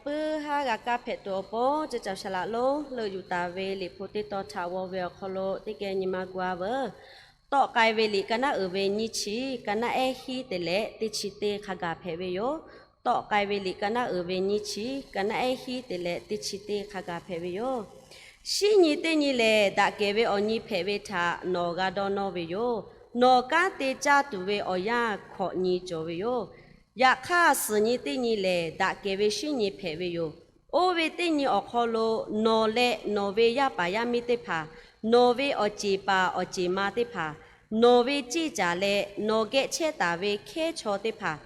Puiˉ haˉ g'a kaˇ hpehꞈ tuˬ awˬ pon, ceˇ caˬ shaˍ laꞈ lonˉ leuˆ yuˬ taˍ ve liꞈ hpu teˇ tawn htaꞈ g'aw ve awˬ hk'aw lo teˇ geh nyi ma gu-a veuˬ. Tawˆ k'ai ve liꞈ ka naˉ uiˍ ve nyiˇ chi, ka naˉ ehˉ hiˉ te leh teˇ chi teˇ hk'a gaˬ hpehꞈ ve yoˬ. Tawˆ k'ai ve liꞈ ka naˉ uiˍ ve nyiˇ chi, ka naˉ ehˉ hiˉ te leh teˇ chi teˇ hk'a gaˬ hpehꞈ ve yoˬ. Shinˉ nyi teˇ nyi lehˬ, daꞈ kehˬ ve awˬ nyi hpehꞈ ve htaꞈ nawˬ g'a dawˇ nawˇ ve yoˬ. Nawˬ kanˉ te caˇ tuˬ ve awˬ yanˇ hkawꞈ nyi cawˬ ve yoˬ. Yaꞈ hk'aˇ, suhˍ nyi teˇ nyi lehˬ, daꞈ kehˬ ve shinˉ nyi hpehꞈ ve yoˬ. Oˇ ve teˇ nyi awˬ hk'aw lo nawˬ leh nawˬ ve yaˇ paˍ yaˇ miˇ teˇ hpaˍ, nawˬ ve awˬ ceˬ paˍ awˬ ceˬ ma teˇ hpaˍ, nawˬ ve ceˇ caˬ leh nawˬ geh chehˇ taˍ ve hkehˉ chaw teˇ hpaˍ,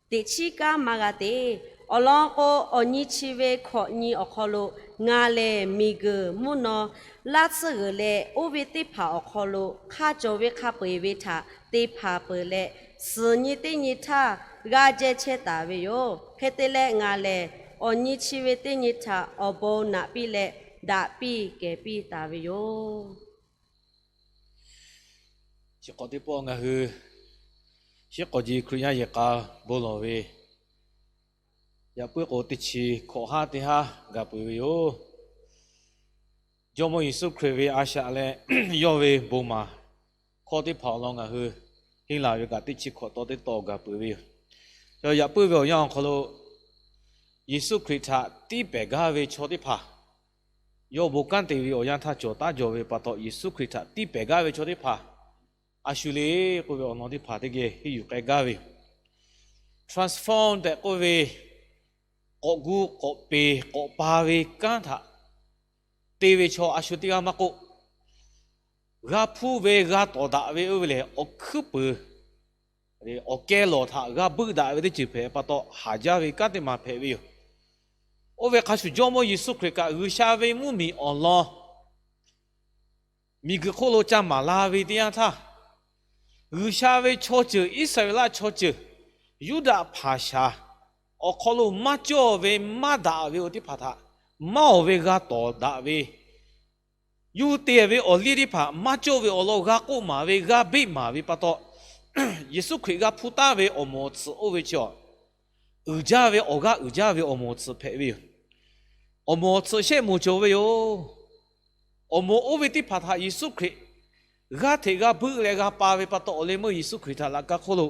teꞈ chiˉ kanˉ maˇ g'a te. Awˬ lawn k'o, awˬ nyi chi ve hkawꞈ nyi awˬ hk'aw lo ngaˬ lehˬ miˬguiˬ mvuhˇ naw laˇ tsuhˇ g'uiˬ leh, oˇ ve teˇ hpaˍ awˬ hk'aw lo hk'a cawˬ ve hk'a peu-eˬ ve htaꞈ te hpanˍ peuˬ leh, suhˍ nyi teˇ nyi htaˇ g'aˇ jehˇ chehˇ taˍ ve yoˬ. Hk'e te leh, ngaˬ lehˬ awˬ nyi chi ve teˇ nyi htaꞈ awˬ bon naꞈ piˇ leh daꞈ piˇ kehˬ piˇ taˍ ve yoˬ. Chi hk'awꞈ teˇ pawˆ ngaˬ hui shiˉ k'awꞈ ji Hkriꞈ yaˇ yehˬ k'a bon lawˬ ve, yaꞈ puiˉ k'o teˇ chi hkawꞈ haˉ teˇ haˉ gaˬ peuˬ ve yoˬ. Jawˇmawˇ Yeˍsuˆ Hkriꞈ ve a shaꞈ leh yawˇ ve bon maˍ hkawˇ teˇ hpaˍ awˬ lawn ngaˬ hui henˇ laˬ ve kaꞈ teˇ chi hkawꞈ taw teˇ taw gaˬ peuˬ ve yoˬ. Yaꞈ puiˉ ve awˬ yanˇ awˬ hk'aw lo Yeˍsuˆ Hkriꞈ htaꞈ tiˇ pehˍ gaˇ ve chaw teˇ hpaˍ, yawˇ bon kanˉ te ve awˬ yanˇ htaˇ cawˬ taˉ jaw ve pa taw, Yeˍsuˆ Hkriꞈ htaꞈ tiˇ pehˍ gaˇ ve chaw teˇ hpaˍ a shu le k'oˆ ve awˬ lawn teˇ hpaˍ teˇ geh henˇ yuˬ k'ai gaˇ ve yoˬ. Transform tehꞈ k'oˆ ve, k'awꞈ gu k'awꞈ peˍ k'awꞈ pa ve kanˉ htaꞈ te ve chaw a shu teˇ g'aˇ maˇ k'oˆ, g'a hpuˇ ve g'a tawˍ daꞈ ve oˇ ve lehˬ, awˬ hkuiˉ puiˍ awˬ keh lawˬ htaꞈ g'a buiˆ daꞈ ve teˇ ceuˬ hpehꞈ pa taw, haˍ jaˇ ve kanˉ teˇ maˬ hpehꞈ ve yoˬ. Oˇ ve hk'a shuˍ, Jawˇmawˇ Yeˍsuˆ Hkriꞈ kaꞈ G'uiˬsha ve mvuhˇmiˬ awˬ lawn miˬguiˬ hk'oˆ lo ca maˍ la ve teˇ yanˇ htaˇ, G'uiˬsha ve chaw ceuˬ, Iˉsaˍreˍlaˆ chaw ceuˬ, Yuˇdaꞈ hpaˍ shaˍ awˬ hk'aw lo maˇ cawˇ ve maˇ daꞈ ve awˬ teˇ hpaˍ htaꞈ maˇ awˬ ve g'a tawˍ daꞈ ve, yuˇ te ve awˬ liˇ teˇ hpaˍ maˇ cawˇ ve awˬ lawn g'a k'oˆ maˍ ve, g'a beˆ maˍ ve pa taw, Yeˍsuˆ Hkriꞈ g'a hpuˇ taˉ ve awˬ moˍ awˬ tsuhꞈ oˇ ve chi awˬ uiˍ jaˇ ve, awˬ g'aˇ uiˍ jaˇ ve awˬ moˍ awˬ tsuhꞈ hpehꞈ ve yoˬ. Awˬ moˍ awˬ tsuhꞈ shehˆ moˍ cawˬ ve yoˬ. Awˬ moˍ oˇ ve teˇ hpaˍ htaꞈ Yeˍsuˆ Hkriꞈ g'aˇ hteꞈ g'a buiˆ leh g'a pa ve pa taw, awˬ leh meuˇ Yeˍsuˆ Hkriꞈ htaꞈ laꞈ ka hk'oˆ lo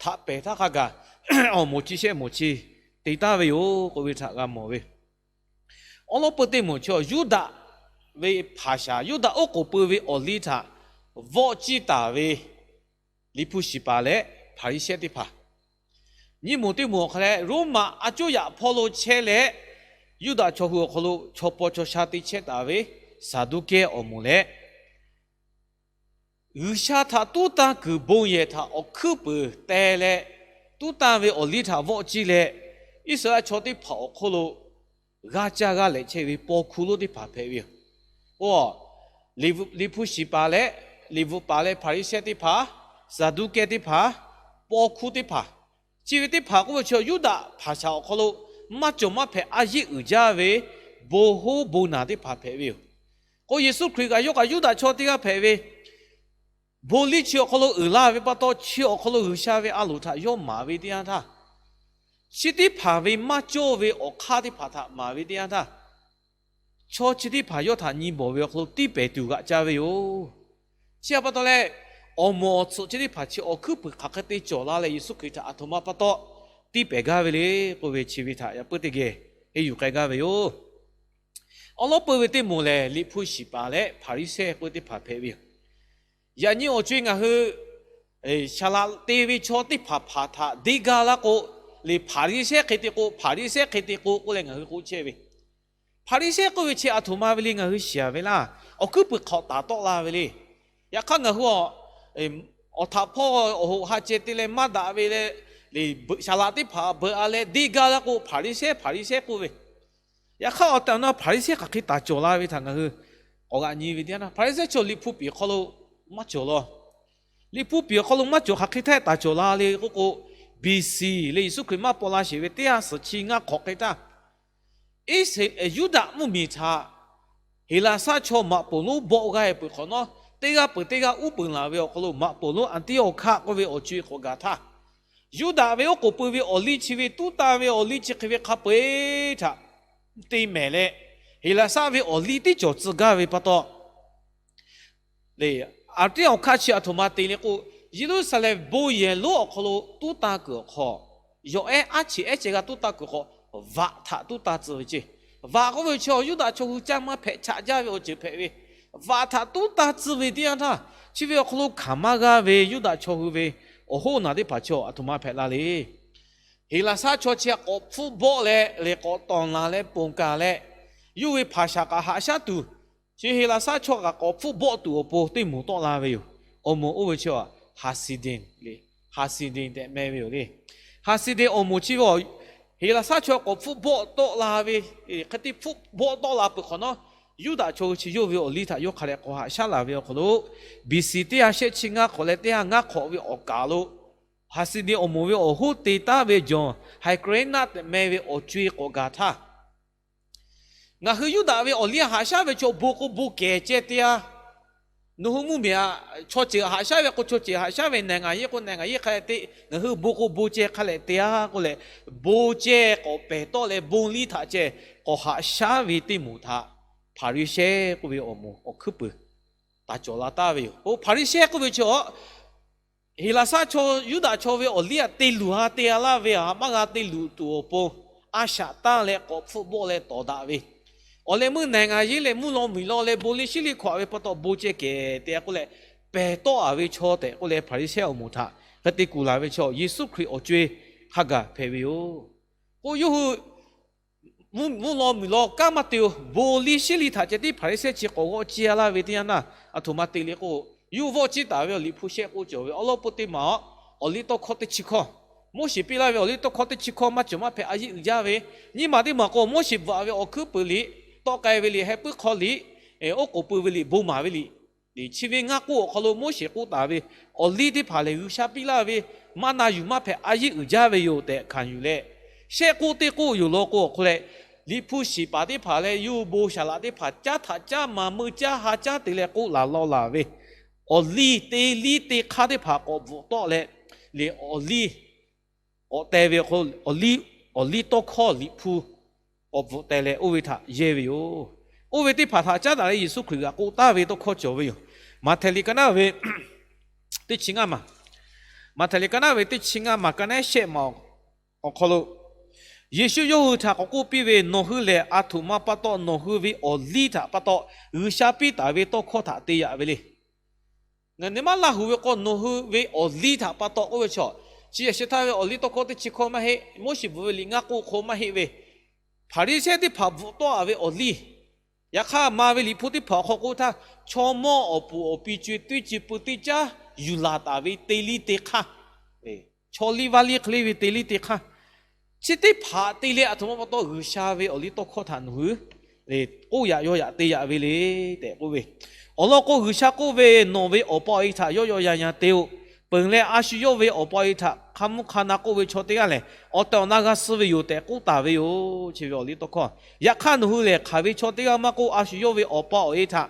htaꞈ pehˬ htaˇ hk'a gaˬ, awˬ moˍ chi shehˆ moˍ chi te taˍ ve yoˬ k'oˆ ve htaꞈ g'a mawˬ ve. Awˉ lawˉ peuˇ teˇ moˍ chi Yuˇdaꞈ ve hpaˍ shaˍ, Yuˇdaꞈ oˉ k'oˍ pui ve awˬ liˇ htaꞈ vawˆ ciˇ taˍ ve Liꞈ hpu shiˍ paˍ leh Hpaˍriˍsehˇ teˇ hpaˍ. Nyiˇ moˍ teˇ moˍ awˬ hk'aw leh, Roˉmaꞈ a cuˉ yaꞈ hpawˇ lo chehˇ leh, Yuˇdaꞈ chaw hui awˬ hk'aw lo chaw paw chaw sha te chehˇ taˍ ve Saˍduˆkehˇ awˬ moˍ leh, G'uiˬsha htaꞈ tuˉ tanˇ kuiˬ bon yehˬ htaꞈ awˬ hkuiˉ puiˍ teh leh, tuˉ tanˇ ve awˬ liˇ htaꞈ vawˆ ciˇ leh, Iˉsaˍreˍlaˆ chaw teˇ hpaˍ awˬ hk'oˆ lo g'aˇ caˇ g'aˇ lehꞈ chehˇ ve paw hkuˇ lonˉ teˇ hpaˍ hpehꞈ ve yoˬ. Oˇ, Liꞈ hpu shiˍ paˍ leh, Liꞈ hpu paˍ leh Hpaˍriˍsehˇ teˇ hpaˍ, Saˍduˆkehˇ teˇ hpaˍ, paw hkuˇ teˇ hpaˍ, chi ve teˇ hpaˍ k'oˆ ve chi Yuˇdaꞈ hpaˍ shaˍ awˬ hk'aw lo maˇ cawˬ maˇ hpehꞈ a yiˆ uiˍ jaˇ ve bon hoˉ bon naˬ teˇ hpaˍ hpehꞈ ve yoˬ. K'o Yeˍsuˆ Hkriꞈ kaꞈ yawˇ kaꞈ Yuˇdaꞈ chaw teˇ g'aˇ hpehꞈ ve, bon liˇ chi awˬ hk'aw lo uiˍ la ve pa taw, chi awˬ hk'aw lo G'uiˬsha ve a loˍ htaꞈ yawˇ maˍ ve teˇ yanˇ htaˇ, chi teˇ hpaˍ ve maˇ cawˇ ve awˬ hk'aˇ teˇ hpaˍ htaꞈ maˍ ve teˇ yanˇ htaˇ, chaw chi teˇ hpaˍ yawˇ htaꞈ nyi bawˬ ve awˬ hk'aw lo tiˇ pehˍ tuˬ g'aꞈ ca ve yoˬ. Chi htaꞈ pa taw leh, awˬ moˍ awˬ tsuhꞈ chi teˇ hpaˍ chi awˬ hkuiˉ puiˍ hk'aˬ hk'e te cawˬ la leh Yeˍsuˆ Hkriꞈ htaꞈ aˬ htoꞈ ma pa taw tiˇ pehˍ gaˇ ve le k'oˆ ve chi ve htaꞈ yaꞈ puiˉ teˇ geh henˇ yuˬ k'ai gaˇ ve yoˬ. Awˉ lawˉ peuˇ ve teˇ moˍ lehˬ, Liꞈ hpu shiˍ paˍ leh Hpaˍriˍsehˇ k'oˆ ve teˇ hpaˍ hpehꞈ ve yoˬ. Yaꞈ nyi awˬ co-e ngaˬ hui shaˍ laꞈ te ve chaw teˇ hpaˍ hpaˍ htaꞈ deˇ gaˇ laˇ k'o, le Hpaˍriˍsehˇ hk'e te k'o, Hpaˍriˍsehˇ hk'e te k'o k'oˆ leh ngaˬ hui k'oˆ chehˇ ve. Hpaˍriˍsehˇ k'oˆ ve chi aˬ htoꞈ ma ve le ngaˬ hui shiˍ ve laˇ. Awˬ hkuiˉ puiˍ hk'awꞈ taˍ tawˆ la ve le. Yaꞈ hk'aˇ ngaˬ hui awˬ htaꞈ hpawˇ awˬ hoꞈ ha ceh te leh maˇ daꞈ ve leh, le shaˍ laꞈ teˇ hpaˍ beuꞈ a leh deˇ gaˇ laˇ k'o, Hpaˍriˍsehˇ Hpaˍriˍsehˇ k'oˆ ve. Yaꞈ hk'aˇ awˬ tehˬ awˬ na Hpaˍriˍsehˇ hk'aˬ hk'e taˍ cawˬ la ve htaꞈ ngaˬ hui k'awꞈ g'aꞈ nyi ve teˇ yanˇ htaˇ, Hpaˍriˍsehˇ chaw Liꞈ hpu piˍ awˬ hk'aw lo maˇ cawˬ law. Liꞈ hpu piˍ awˬ hk'aw lo maˇ cawˬ hk'aˬ hk'e htaˇ taˍ cawˬ la le k'oˆ k'o, B C le Yeˍsuˆ Hkriꞈ maˇ paw la sheˍ ve teˇ ha suhˍ chi ngaˇ hk'awꞈ hk'e htaˇ, Iˉsaˍreˍlaˆ Yuˇdaꞈ mvuhˇmiˬ htaꞈ Heˍlaˍsaˆ chaw maꞈ poˍ lonˉ bawˆ g'aˇ e peuˬ hk'awꞈ nawˉ, teˇ g'aˇ peuˬ teˇ g'aˇ uˉ peunˍ laˬ ve awˬ hk'aw lo maꞈ poˍ lonˉ Anˍtiˆawˍhkaˆ k'oˆ ve awˬ co-e k'awꞈ gaˬ htaˇ, Yuˇdaꞈ ve oˉ k'oˍ pui ve awˬ liˇ chi ve tuˉ tanˇ ve awˬ liˇ chi hk'e ve hk'a peu-eˬ htaꞈ te mehˍ leh, Heˍlaˍsaˆ ve awˬ liˇ tiˉ cawˬ tcuh gaˇ ve pa taw, aˬ tiˉ awˬ hkaˆ chi aˬ htoꞈ ma te le k'o, Yeˍruˆsaˍlehnˍ bon yehˬ lonˉ awˬ hk'aw lo tuˉ tanˇ kuiˬ awˬ hk'aw, yawˬ ehˉ aˉ cheꞈ ehˉ ceh g'a tuˉ tanˇ kuiˬ hk'aw, vaꞈ htaꞈ tuˉ tanˇ tcuh ve ceˇ. Vaꞈ k'oˆ ve chi Yuˇdaꞈ chaw hui caˇ maˇ hpehꞈ chaꞈ jaˇ ve awˬ ceuˬ hpehꞈ ve, vaꞈ htaꞈ tuˉ tanˇ tcuh ve teˇ yanˇ htaˇ, chi ve awˬ hk'aw lo hkanˍ maˇ g'aˇ ve Yuˇdaꞈ chaw hui ve awˬ hoˉ naˬ teˇ hpaˍ chaw aˬ htoꞈ ma hpehꞈ la le. Heˍlaˍsaˆ chaw chi k'awꞈ hpfuhˆ bawˆ leh lehˬ k'awꞈ tawˍ laˬ leh ponˬ kaˬ leh, yawˇ ve hpaˍ shaˍ kaꞈ haꞈ shaˉ tuˬ, chi Heˍlaˍsaˆ chaw kaꞈ k'awꞈ hpfuhˆ bawˆ tuˬ awˬ pon teˇ moˍ tawˆ la ve yoˬ. Awˬ moˍ oˇ ve chi Hasidim le, Hasidim tehꞈ meh ve yoˬ le. Hasidim awˬ moˍ chi ve Heˍlaˍsaˆ chaw k'awꞈ hpfuhˆ bawˆ tawˆ la ve, hk'e te hpfuhˆ bawˆ tawˆ la peuˬ hk'awꞈ nawˉ, Yuˇdaꞈ chaw hui chi yawˇ ve awˬ liˇ htaꞈ yawˇ hk'a dehꞈ k'awꞈ haꞈ shaˉ laˬ ve awˬ hk'aw lo, B C teˇ ha shehˆ chi ngaˇ hk'awꞈ leh teˇ ha ngaˇ hk'awꞈ ve awˬ kaˍ lo, Hasidim awˬ moˍ ve awˬ hoˉ te taˉ ve John Hyrcanus tehꞈ meh ve awˬ co-e k'awꞈ gaˬ htaˇ, ngaˬ hui Yuˇdaꞈ ve awˬ liˇ haꞈ shaˉ ve chaw bon k'o bon kehˬ ceh teˇ yanˇ, nawˬ hui mvuhˇmiˬ aꞈ chaw ceuˬ haꞈ shaˉ ve k'o chaw ceuˬ haꞈ shaˉ ve, နိုင်ငံရေး k'o နိုင်ငံရေး hk'a te, ngaˬ hui bon k'o bon ceh hk'a leh te-a k'oˆ leh, bon ceh k'awꞈ pehˬ tawˆ leh bon liˇ htaꞈ ceh k'awꞈ haꞈ shaˉ ve teˇ moˍ htaꞈ Hpaˍriˍsehˇ k'oˆ ve awˬ moˍ awˬ hkuiˉ puiˍ taˍ cawˬ la taˍ ve yoˬ. Oˇ Hpaˍriˍsehˇ k'oˆ ve chi Heˍlaˍsaˆ chaw Yuˇdaꞈ chaw ve awˬ liˇ aꞈ te luˬ ha te-a laˇ ve aꞈ maˇ g'a te luˬ tuˬ awˬ pon, a shaꞈ tanˇ leh k'awꞈ hpfuhˆ bawˆ leh tawˍ daꞈ ve, awˬ leh meuˇ နိုင်ငံရေး leh mvuhˇ law miˬ law leh bon liˇ shiˉ liˇ hkawꞈ ve pa taw bon ceh kehˬ te-a k'oˆ leh, pehˬ tawˆ-a ve chaw tehꞈ k'oˆ leh Hpaˍriˍsehˇ awˬ moˍ htaꞈ hk'e te kuˬ laˬ ve chaw Yeˍsuˆ Hkriꞈ awˬ co-e hk'a gaˬ hpehꞈ ve yoˬ. K'o yawˇ hui mvuhˇ law miˬ law kanˉ maˇ te-o. Bon liˇ shiˉ liˇ htaꞈ ceh tiˉ Hpaˍriˍsehˇ chi k'awꞈ g'awˆ ciˇ-a laˇ ve teˇ yanˇ htaˇ, aˬ htoꞈ ma te le k'o, yawˇ vawˆ ciˇ taˍ ve awˬ Liꞈ hpu shehˆ k'oˆ cawˬ ve awˉ lawˉ peuˇ teˇ maˬ-oˬ, awˬ liˇ tawˇ hkawˇ teˇ chi hkawˇ, Moˉseˍ piˇ laˇ ve awˬ liˇ tawˇ hkawˇ teˇ chi hkawˇ maˇ cawˬ maˇ hpehꞈ a yiˇ uiˍ jaˇ ve, nyiˇ maˬ teˇ maˬ k'o Moˉseˍ bvuhꞈ-a ve awˬ hkuiˉ puiˍ liꞈ, tawˆ k'ai ve liꞈ, heh puiˉ hk'aw liꞈ, oˉ k'oˍ pui ve liꞈ, bon maˍ ve liꞈ, liꞈ chi ve ngaˇ k'oˆ awˬ hk'aw lo Moˉseˍ k'oˆ taˍ ve awˬ liˇ teˇ hpaˍ lehˬ G'uiˬsha piˇ laˇ ve maˇ na yuˬ maˇ hpehꞈ a yiˇ uiˍ jaˇ ve yoˬ tehꞈ hkanˍ yuˬ leh, shehˆ k'oˆ teˇ k'oˆ yoˬ law k'o awˬ hk'aw leh, Liꞈ hpu shiˍ paˍ teˇ hpaˍ leh yawˇ hui bon shaˍ laꞈ teˇ hpaˍ caˉ htaꞈ caˉ maˍ meuˇ caˇ ha caˉ te leh k'oˆ laˬ law laˬ ve, awˬ liˇ te liˇ te hk'aˇ teˇ hpaˍ k'awꞈ bvuhꞈ tawˆ leh, liꞈ awˬ liˇ k'awꞈ teh ve awˬ hk'aw, awˬ liˇ, awˬ liˇ tawˇ hkawˇ Liꞈ hpu k'awꞈ bvuhꞈ teh leh oˇ ve htaꞈ yehˇ ve yoˬ. Oˇ ve teˇ hpaˍ htaꞈ caˉ daꞈ leh Yeˍsuˆ Hkriꞈ g'aꞈ k'oˆ taˍ ve tawˇ hkawˇ cawˬ ve yoˬ. Maꞈhtehˍ liꞈ ka naˉ ve teˇ chi ngaˇ maˬ, Maꞈhtehˍ liꞈ ka naˉ ve teˇ chi ngaˇ maˬ ka naˉ shehˆ maˬ awˬ hk'aw lo, Yeˍsuˆ yawˇ hui htaꞈ k'awꞈ k'oˆ piˇ ve, Nawˬ hui lehˬ aˬ htoꞈ ma pa taw nawˬ hui ve awˬ liˇ htaꞈ pa taw G'uiˬsha piˇ taˍ ve tawˇ hkawˇ htaꞈ te yaꞈ ve le. Ngaˬ hui maˇ laˇ huˍ ve k'o, nawˬ hui ve awˬ liˇ htaꞈ pa taw k'oˆ ve chaw, chi yaꞈ sheh htaˇ ve awˬ liˇ tawˇ hkawˇ teˇ chi hkawˇ maˇ heˆ, Moˉseˍ bvuhꞈ ve liꞈ ngaˇ k'oˆ hk'aw maˇ heˆ ve, Hpaˍriˍsehˇ teˇ hpaˍ bvuhꞈ tawˆ-a ve awˬ liˇ, yaꞈ hk'aˇ maˍ ve Liꞈ hpu teˇ hpaˍ awˬ hk'aw k'oˆ htaˇ, chaw mawˇ awˬ puˍ awˬ pi co-e teˇ co-e pui teˇ caˉ yuˬ laˬ taˍ ve te liˇ te hk'aˇ, chaw liˇ vaˇ liˇ hk'e le ve te liˇ te hk'aˇ, chi teˇ hpaˍ te leh aˬ htoꞈ ma pa taw G'uiˬsha ve awˬ liˇ tawˇ hkawˇ htaꞈ nawˬ hui k'oˆ yaꞈ yaw yaꞈ te yaꞈ ve le tehꞈ k'oˆ ve. Awˬ lawn k'o, G'uiˬsha k'oˆ ve, Nawˬ ve awˬ pa awˬ e htaꞈ yawˆ yawˆ yan yan te-o. Peuˬ leh a shu yawˇ ve awˬ pa awˬ e htaꞈ hk'a mvuhˇ hk'a na k'oˆ ve chaw teˇ g'aˇ lehˬ, awˬ tehˬ awˬ na g'a suh ve yoˬ tehꞈ k'oˆ taˍ ve yoˬ. Chi ve awˬ liˇ tawˇ hkawˇ. Yaꞈ hk'aˇ nawˬ hui lehˬ, hk'aˬ ve chaw teˇ g'aˇ maˇ k'oˆ, a shu yawˇ ve awˬ pa awˬ e htaꞈ,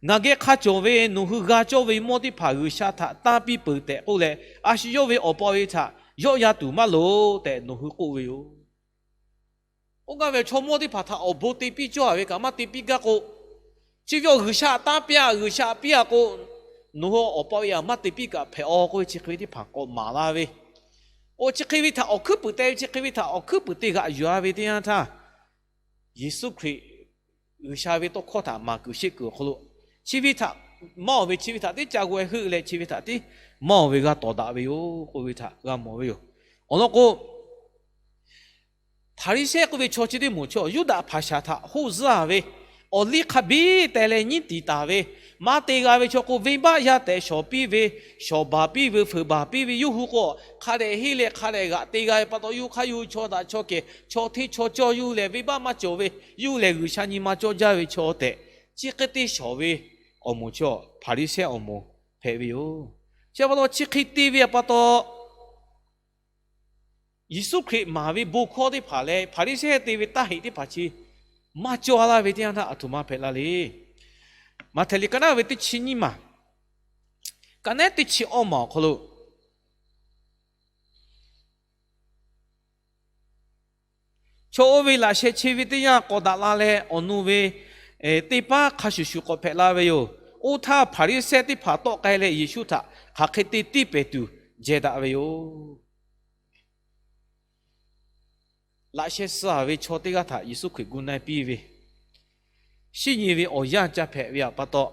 Ngaˬ geh hk'a cawˬ ve nawˬ hui g'a cawˇ ve mawˇ teˇ hpaˍ G'uiˬsha htaꞈ tanˇ piˇ peuˬ tehꞈ k'oˆ leh, a shu yawˇ ve awˬ pa awˬ e htaꞈ yawˆ yan tuˬ maˇ loˍ tehꞈ nawˬ hui k'oˆ ve yoˬ. Oˇ gaˇ ve chaw mawˇ teˇ hpaˍ htaꞈ awˬ bon te piˇ cawˇ-a ve kaꞈ maˇ te piˇ gaˇ k'o, chi ve awˬ G'uiˬsha tanˇ piˇ-a, G'uiˬsha piˇ-a k'o, nawˬ hui awˬ pa awˬ e htaꞈ maˇ te piˇ kaꞈ hpehꞈ-aw k'oˆ ve chi hk'e ve teˇ hpaˍ k'awꞈ maˍ laˇ ve, oˇ chi hk'e ve htaꞈ awˬ hkuiˉ puiˍ te ve, chi hk'e ve htaꞈ awˬ hkuiˉ puiˍ te g'aꞈ yuˬ-a ve teˇ yanˇ htaˇ, Yeˍsuˆ Hkriꞈ G'uiˬsha ve tawˇ hkawˇ htaꞈ maˍ kuiˬ sheˆ kuiˬ awˬ hk'aw lo, chi ve htaꞈ maˇ-oˬ ve, chi ve htaꞈ teˇ ca g'aw-e heuˆ leh chi ve htaꞈ tiˉ maˇ-oˬ ve g'a tawˍ daꞈ ve yoˬ k'oˆ ve htaꞈ g'a mawˬ ve yoˬ. Awˬ lawn k'o, Hpaˍriˍsehˇ k'oˆ ve chaw chi teˇ moˍ chaw Yuˇdaꞈ hpaˍ shaˍ htaꞈ hoˆ zuhˇ-a ve, awˬ liˇ hk'a biˇ teh leh nyiˉ tiˍ taˍ ve, maˇ te g'a ve chaw k'o, venˇbaˆ yaˇ tehꞈ shawˍ piˇ ve, shawˍ baˬ piˇ ve, fuiˍ baˬ piˇ ve, yawˇ hui k'o hk'a dehꞈ henˇ leh hk'a dehꞈ g'aꞈ te g'a ve pa taw, yawˇ hui hk'aˇ yawˇ hui chaw daꞈ chaw kehˬ, chaw hteˇ chaw cawˇ, yawˇ hui lehˬ venˇbaˆ maˇ cawˬ ve, yawˇ hui lehˬ G'uiˬsha nyi ma cawˇ jaˇ ve chaw tehꞈ, chi hk'e te shawˍ ve awˬ moˍ chaw Hpaˍriˍsehˇ awˬ moˍ hpehꞈ ve yoˬ. Chi pa taw chi hk'e te ve pa taw, Yeˍsuˆ Hkriꞈ maˍ ve bon hkawˇ teˇ hpaˍ leh Hpaˍriˍsehˇ te ve taˇ heꞈ teˇ hpaˍ chi maˇ cawˇ laˇ ve teˇ yanˇ htaˇ aˬ htoꞈ ma hpehꞈ la le. Maꞈhtehˍ liꞈ ka naˉ ve teˇ chi nyiˇ maˬ, ka naˉ teˇ chi awˇ maˬ awˬ hk'aw lo, Chaw oˇ ve laꞈ sheh che ve teˇ yanˇ k'awꞈ daꞈ la leh, awˬ nu ve teˇ paˉ hk'a shuˍ shuˍ k'awꞈ hpehꞈ la ve yoˬ. Oˇ htaˇ Hpaˍriˍsehˇ teˇ hpaˍ tawˆ k'ai leh Yeˍsuˆ htaꞈ hk'aˬ hk'e te tiˇ pehˍ tuˬ jehˬ daꞈ ve yoˬ. Laꞈ sheh suh ve chaw teˇ g'aˇ htaꞈ Yeˍsuˆ Hkriꞈ gu na-e piˇ ve, shinˉ nyi ve awˬ yanˇ ca hpehꞈ ve pa taw,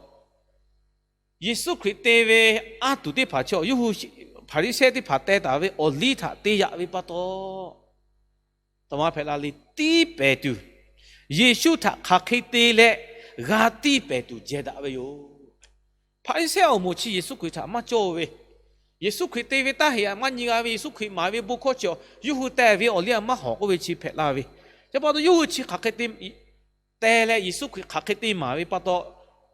Yeˍsuˆ Hkriꞈ te ve anˇ tuˬ teˇ hpaˍ chi yawˇ hui Hpaˍriˍsehˇ teˇ hpaˍ teh taˍ ve awˬ liˇ htaꞈ te yaꞈ ve pa taw, taˍ ma hpehꞈ la le, tiˇ pehˍ tuˬ, Yeˍsuˆ htaꞈ hk'aˬ hk'e te leh g'a tiˇ pehˍ tuˬ jehˬ daꞈ ve yoˬ. Hpaˍriˍsehˇ awˬ moˍ chi Yeˍsuˆ Hkriꞈ htaꞈ maˇ cawˇ ve, Yeˍsuˆ Hkriꞈ te ve taˇ heꞈ aꞈ maˇ nyi g'a ve, Yeˍsuˆ Hkriꞈ maˍ ve bon hkawˇ chi yawˇ hui teh ve awˬ liˇ aꞈ maˇ hawˍ k'oˆ ve chi hpehꞈ la ve. Chi pa taw yawˇ hui chi hk'aˬ hk'e te teh leh Yeˍsuˆ Hkriꞈ hk'aˬ hk'e te maˍ ve pa taw,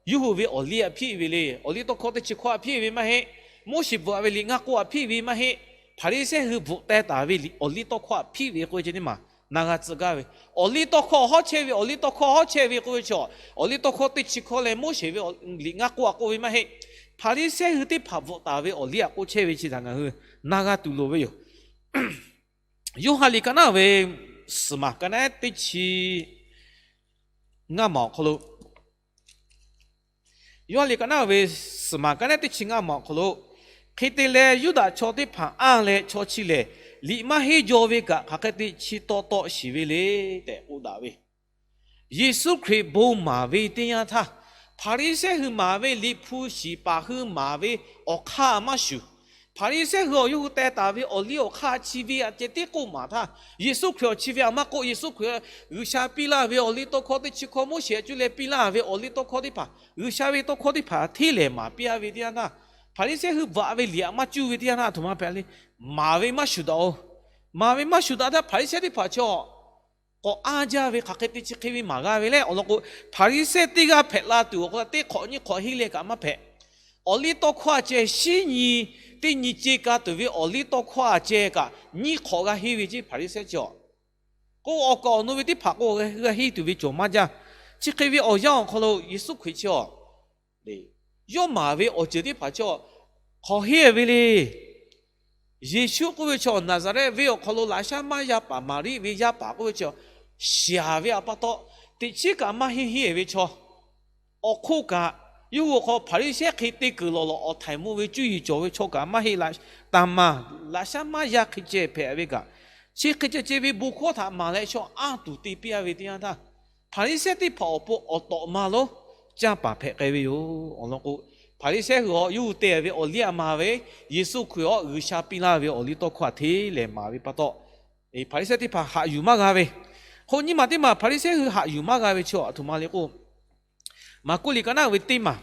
yawˇ hui ve awˬ liˇ aꞈ hpiˇ ve le. Awˬ liˇ tawˇ hkawˇ teˇ chi hkawˇ aꞈ hpiˇ ve maˇ heˆ. Moˉseˍ bvuhꞈ ve liꞈ ngaˇ k'oˆ aꞈ hpiˇ ve maˇ heˆ. Hpaˍriˍsehˇ hui bvuhꞈ teh taˍ ve awˬ liˇ tawˇ hkawˇ aꞈ hpiˇ ve k'oˆ ve chi teˇ maˬ na g'a tcuh gaˇ ve. Awˬ liˇ tawˇ hkawˇ hawˉ chehˇ ve, awˬ liˇ tawˇ hkawˇ hawˉ chehˇ ve k'oˆ ve chi, awˬ liˇ tawˇ hkawˇ teˇ chi hkawˇ leh Moˉseˍ ve liꞈ ngaˇ k'oˆ aꞈ k'oˆ ve maˇ heˆ. Hpaˍriˍsehˇ hui teˇ hpaˍ bvuhꞈ taˍ ve awˬ liˇ aꞈ k'oˆ chehˇ ve chi htaꞈ ngaˬ hui na g'a tuˬ loˍ ve yoˬ. Yoˇhanˬ liꞈ ka naˉ ve suhˍ maˬ ka naˉ teˇ chi ngaˇ maˬ awˬ hk'aw lo, Yoˇhanˬ liꞈ ka naˉ ve suhˍ maˬ ka naˉ teˇ chi ngaˇ maˬ awˬ hk'aw lo, hk'e te leh Yuˇdaꞈ chaw teˇ hpaˍ anˇ leh chaw chi lehˬ, liꞈ maˇ henˇ jaw ve kaꞈ hk'aˬ hk'e te chi taw taw shiˍ ve le tehꞈ k'oˆ daꞈ ve. Yeˍsuˆ Hkriꞈ bon maˍ ve teˇ yanˇ htaˇ, Hpaˍriˍsehˇ hui maˍ ve liꞈ hpu shiˍ paˍ hui maˍ ve awˬ hk'aˇ maˇ shuˍ, Hpaˍriˍsehˇ hui awˬ yawˇ hui teh taˍ ve awˬ liˇ awˬ hk'aˇ chi ve aꞈ ceh tiˉ k'oˆ maˍ htaˇ, Yeˍsuˆ Hkriꞈ awˬ chi ve aꞈ maˇ k'oˆ. Yeˍsuˆ Hkriꞈ G'uiˬsha piˇ laˇ ve awˬ liˇ tawˇ hkawˇ teˇ chi hkawˇ, Moˉseˍ aꞈ cuˇ leh piˇ laˇ ve awˬ liˇ tawˇ hkawˇ teˇ hpaˍ, G'uiˬsha ve tawˇ hkawˇ teˇ hpaˍ hteˇ lehˍ maˍ piˇ-a ve teˇ yanˇ htaˇ, Hpaˍriˍsehˇ hui bvuhꞈ ve liꞈ aꞈ maˇ cuˇ ve teˇ yanˇ htaˇ, a htoꞈ ma hpehꞈ le, maˍ ve maˇ shuˍ daꞈ-oˬ. Maˍ ve maˇ shuˍ daꞈ htaˇ Hpaˍriˍsehˇ teˇ hpaˍ chaw k'awꞈ anˇ jaˇ ve, hk'aˬ hk'e te chi hk'e ve maˍ g'a ve le. Awˬ lawn k'o, Hpaˍriˍsehˇ teˇ g'aˇ hpehꞈ la tuˬ awˬ hk'aw lo teˇ hk'awꞈ nyiˇ hk'awꞈ henˇ leh kaꞈ maˇ hpehꞈ. Awˬ liˇ tawˇ hkawˇ aꞈ ceh shinˉ nyi teˇ nyi ce ka tuˬ ve awˬ liˇ tawˇ hkawˇ aꞈ ceh kaꞈ nyiˇ hk'awꞈ g'a henˇ ve ceˇ Hpaˍriˍsehˇ chi a. K'o, awˬ kaˍ awˬ nu ve teˇ hpaˍ k'o g'a henˇ tuˬ ve cawˬ maˇ jaˇ. Chi hk'e ve awˬ yanˇ awˬ hk'aw lo Yeˍsuˆ Hkriꞈ chi a, yawˇ maˍ ve awˬ ceuˬ teˇ hpaˍ chi a, hk'awꞈ henˇ ve le. Yeˍsuˆ k'oˆ ve chaw Naˍzaˍrehˆ venˇ awˬ hk'aw lo laꞈ shaˉ maˇ yaˇ paˍ Maˍriˆ ve yaˇ paˍ k'oˆ ve chaw, shiˍ ve aꞈ pa taw, teꞈ chiˉ kaꞈ maˇ henˇ henˇ ve chaw, awˬ hk'oˆ kaꞈ, yawˇ hui awˬ hk'aw Hpaˍriˍsehˇ hk'e te kuiˬ lawˬ lawˬ awˬ htaiˍ mvuh ve cuˇ yiˍ cawˬ ve chaw kaꞈ maˇ heˆ laˇ. Taˍ maˍ laꞈ shaˉ maˇ yaˇ hk'e ceh hpehꞈ ve kaꞈ, chi hk'e ceh ceh ve bon hkawˇ htaꞈ maˍ leh chaw anˇ tuˬ te piˇ-a ve teˇ yanˇ htaˇ, Hpaˍriˍsehˇ teˇ hpaˍ awˬ pon awˬ tawꞈ ma lonˉ canˇ paˍ hpehꞈ k'ai ve yoˬ. Awˬ lawn k'o, Hpaˍriˍsehˇ hui a yawˇ hui te ve awˬ liˇ aꞈ maˍ ve, Yeˍsuˆ Hkriꞈ a G'uiˬsha piˇ laˇ ve awˬ liˇ tawˇ hkawˇ aꞈ hteˇ lehˍ maˍ ve pa taw, Hpaˍriˍsehˇ teˇ hpaˍ haꞈ yuˬ maˇ g'a ve. Hk'o nyiˇ maˬ teˇ maˬ Hpaˍriˍsehˇ hui haꞈ yuˬ maˇ g'a ve chi a htoꞈ ma le k'o, Maˍkuˆ liꞈ ka naˉ ve teˇ maˬ,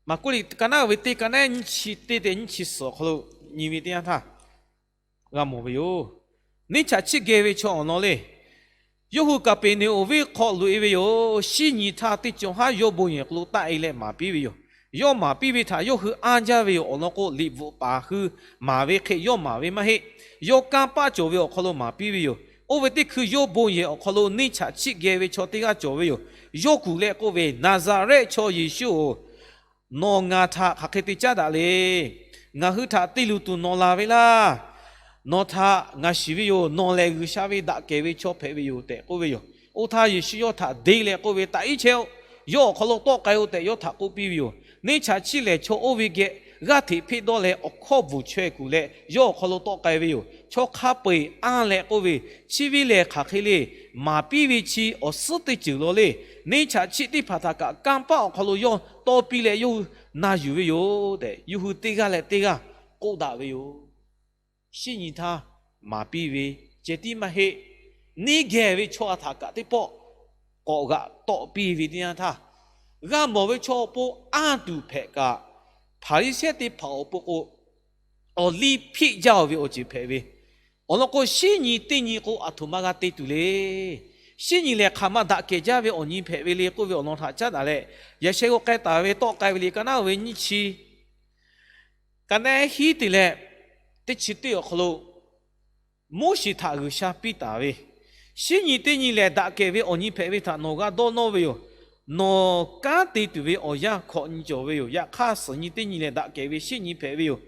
Maˍkuˆ liꞈ ka naˉ ve teˇ ka naˉ nyiˇ chi teˇ tehꞈ nyiˇ chi suhˍ awˬ hk'aw lo nyi ve teˇ yanˇ htaˇ g'a mawˬ ve yoˬ. Neˇ chaꞈ chiˆ geh ve chaw awˬ lawn le. Yawˇ hui Kaˍpeˍneˍonˍ venˇ hk'aw loꞈ-e ve yoˬ. Shinˉ nyi htaˇ teˇ cawˬ haˉ yawˇ bon yehˬ hk'aw lo taˆ-e leh maˍ piˇ ve yoˬ. Yawˇ maˍ piˇ ve htaꞈ yawˇ hui anˇ jaˇ ve yoˬ. Awˬ lawn k'o, liꞈ bvuhꞈ paˍ hui maˍ ve hk'e yawˇ maˍ ve maˇ heˆ. Yawˇ kanˇ paˆ cawˬ ve awˬ hk'aw lo maˍ piˇ ve yoˬ. Oˇ ve teˇ hkui yawˇ bon yehˬ awˬ hk'aw lo neˇ chaꞈ chiˆ geh ve chaw teˇ g'aˇ cawˬ ve yoˬ. Yawˇ kuˬ leh k'oˆ ve, Naˍzaˍrehˆ chaw Yeˍsuˆ-oˬ, nawˬ ngaˬ htaꞈ hk'aˬ hk'e te caˉ daꞈ le. Ngaˬ hui htaꞈ te luˬ tuˬ nawˬ laˬ ve laˇ. Nawˬ htaꞈ ngaˬ shiˍ ve yoˬ. Nawˬ lehˬ G'uiˬsha ve daꞈ kehˬ ve chaw hpehꞈ ve yoˬ tehꞈ k'oˆ ve yoˬ. Oˇ htaˇ Yeˍsuˆ yawˇ htaꞈ deˇ leh k'oˆ ve, Taꞈ iˉ chehˇ-oˆ. Yawˇ awˬ hk'aw lo tawˆ k'ai-o tehꞈ yawˇ htaꞈ k'oˆ piˇ ve yoˬ. Neˇ chaꞈ chiˆ lehˬ, chaw oˇ ve geh g'aˇ hteꞈ hpeˆ dawˇ leh awˬ hkawˇ bvuhˬ chaweh kuˬ leh yawˇ awˬ hk'aw lo tawˆ k'ai ve yoˬ. Chaw hk'a peu-eˬ anˇ leh k'oˆ ve, Chi ve lehˬ hk'aˬ hk'e le. Maˍ piˇ ve chi awˬ suhˉ teˇ ceuˬ law le. Neˇ chaꞈ chiˆ teˇ hpaˍ htaꞈ kaꞈ kanˇ paˆ awˬ hk'aw lo yawˇ tawˇ piˇ leh yawˇ hui na yuˬ ve yoˬ tehꞈ, yawˇ hui teˇ g'aˇ leh teˇ g'aˇ k'oˆ daꞈ ve yoˬ. Shinˉ nyi htaˇ maˍ piˇ ve ceh tiˉ maˇ heˆ. Neˇ geh ve chaw a htaꞈ kaꞈ teˇ pawˆ k'awꞈ g'aꞈ tawˆ piˇ ve teˇ yanˇ htaˇ, g'a mawˬ ve chaw awˬ pon anˇ tuˬ hpehꞈ kaꞈ, Hpaˍriˍsehˇ teˇ hpaˍ awˬ pon k'o, awˬ liˇ hpeˆ jaˇ-oˬ ve awˬ ceuˬ hpehꞈ ve. Awˬ lawn k'o, shinˉ nyi teˇ nyi k'o, aˬ htoꞈ ma g'a te tuˬ le. Shinˉ nyi lehˬ, hk'aˬ ma daꞈ kehˬ jaˇ ve awˬ nyi hpehꞈ ve le k'oˆ ve awˬ lawn htaꞈ caˉ daꞈ leh, yaꞈ sheh g'aw k'ai taˍ ve tawˆ k'ai ve liꞈ ka naˉ ve nyiˇ chi ka naˉ hiˉ te leh teˇ chi teˇ awˬ hk'aw lo, Moˉseˍ htaꞈ G'uiˬsha piˇ taˍ ve, shinˉ nyi teˇ nyi lehˬ daꞈ kehˬ ve awˬ nyi hpehꞈ ve htaꞈ nawˬ g'a dawˇ nawˇ ve yoˬ. Nawˬ kanˉ te tuˬ ve awˬ yanˇ hkawꞈ nyi cawˬ ve yoˬ. Yaꞈ hk'aˇ, suhˍ nyi teˇ nyi lehˬ daꞈ kehˬ ve shinˉ nyi hpehꞈ ve yoˬ.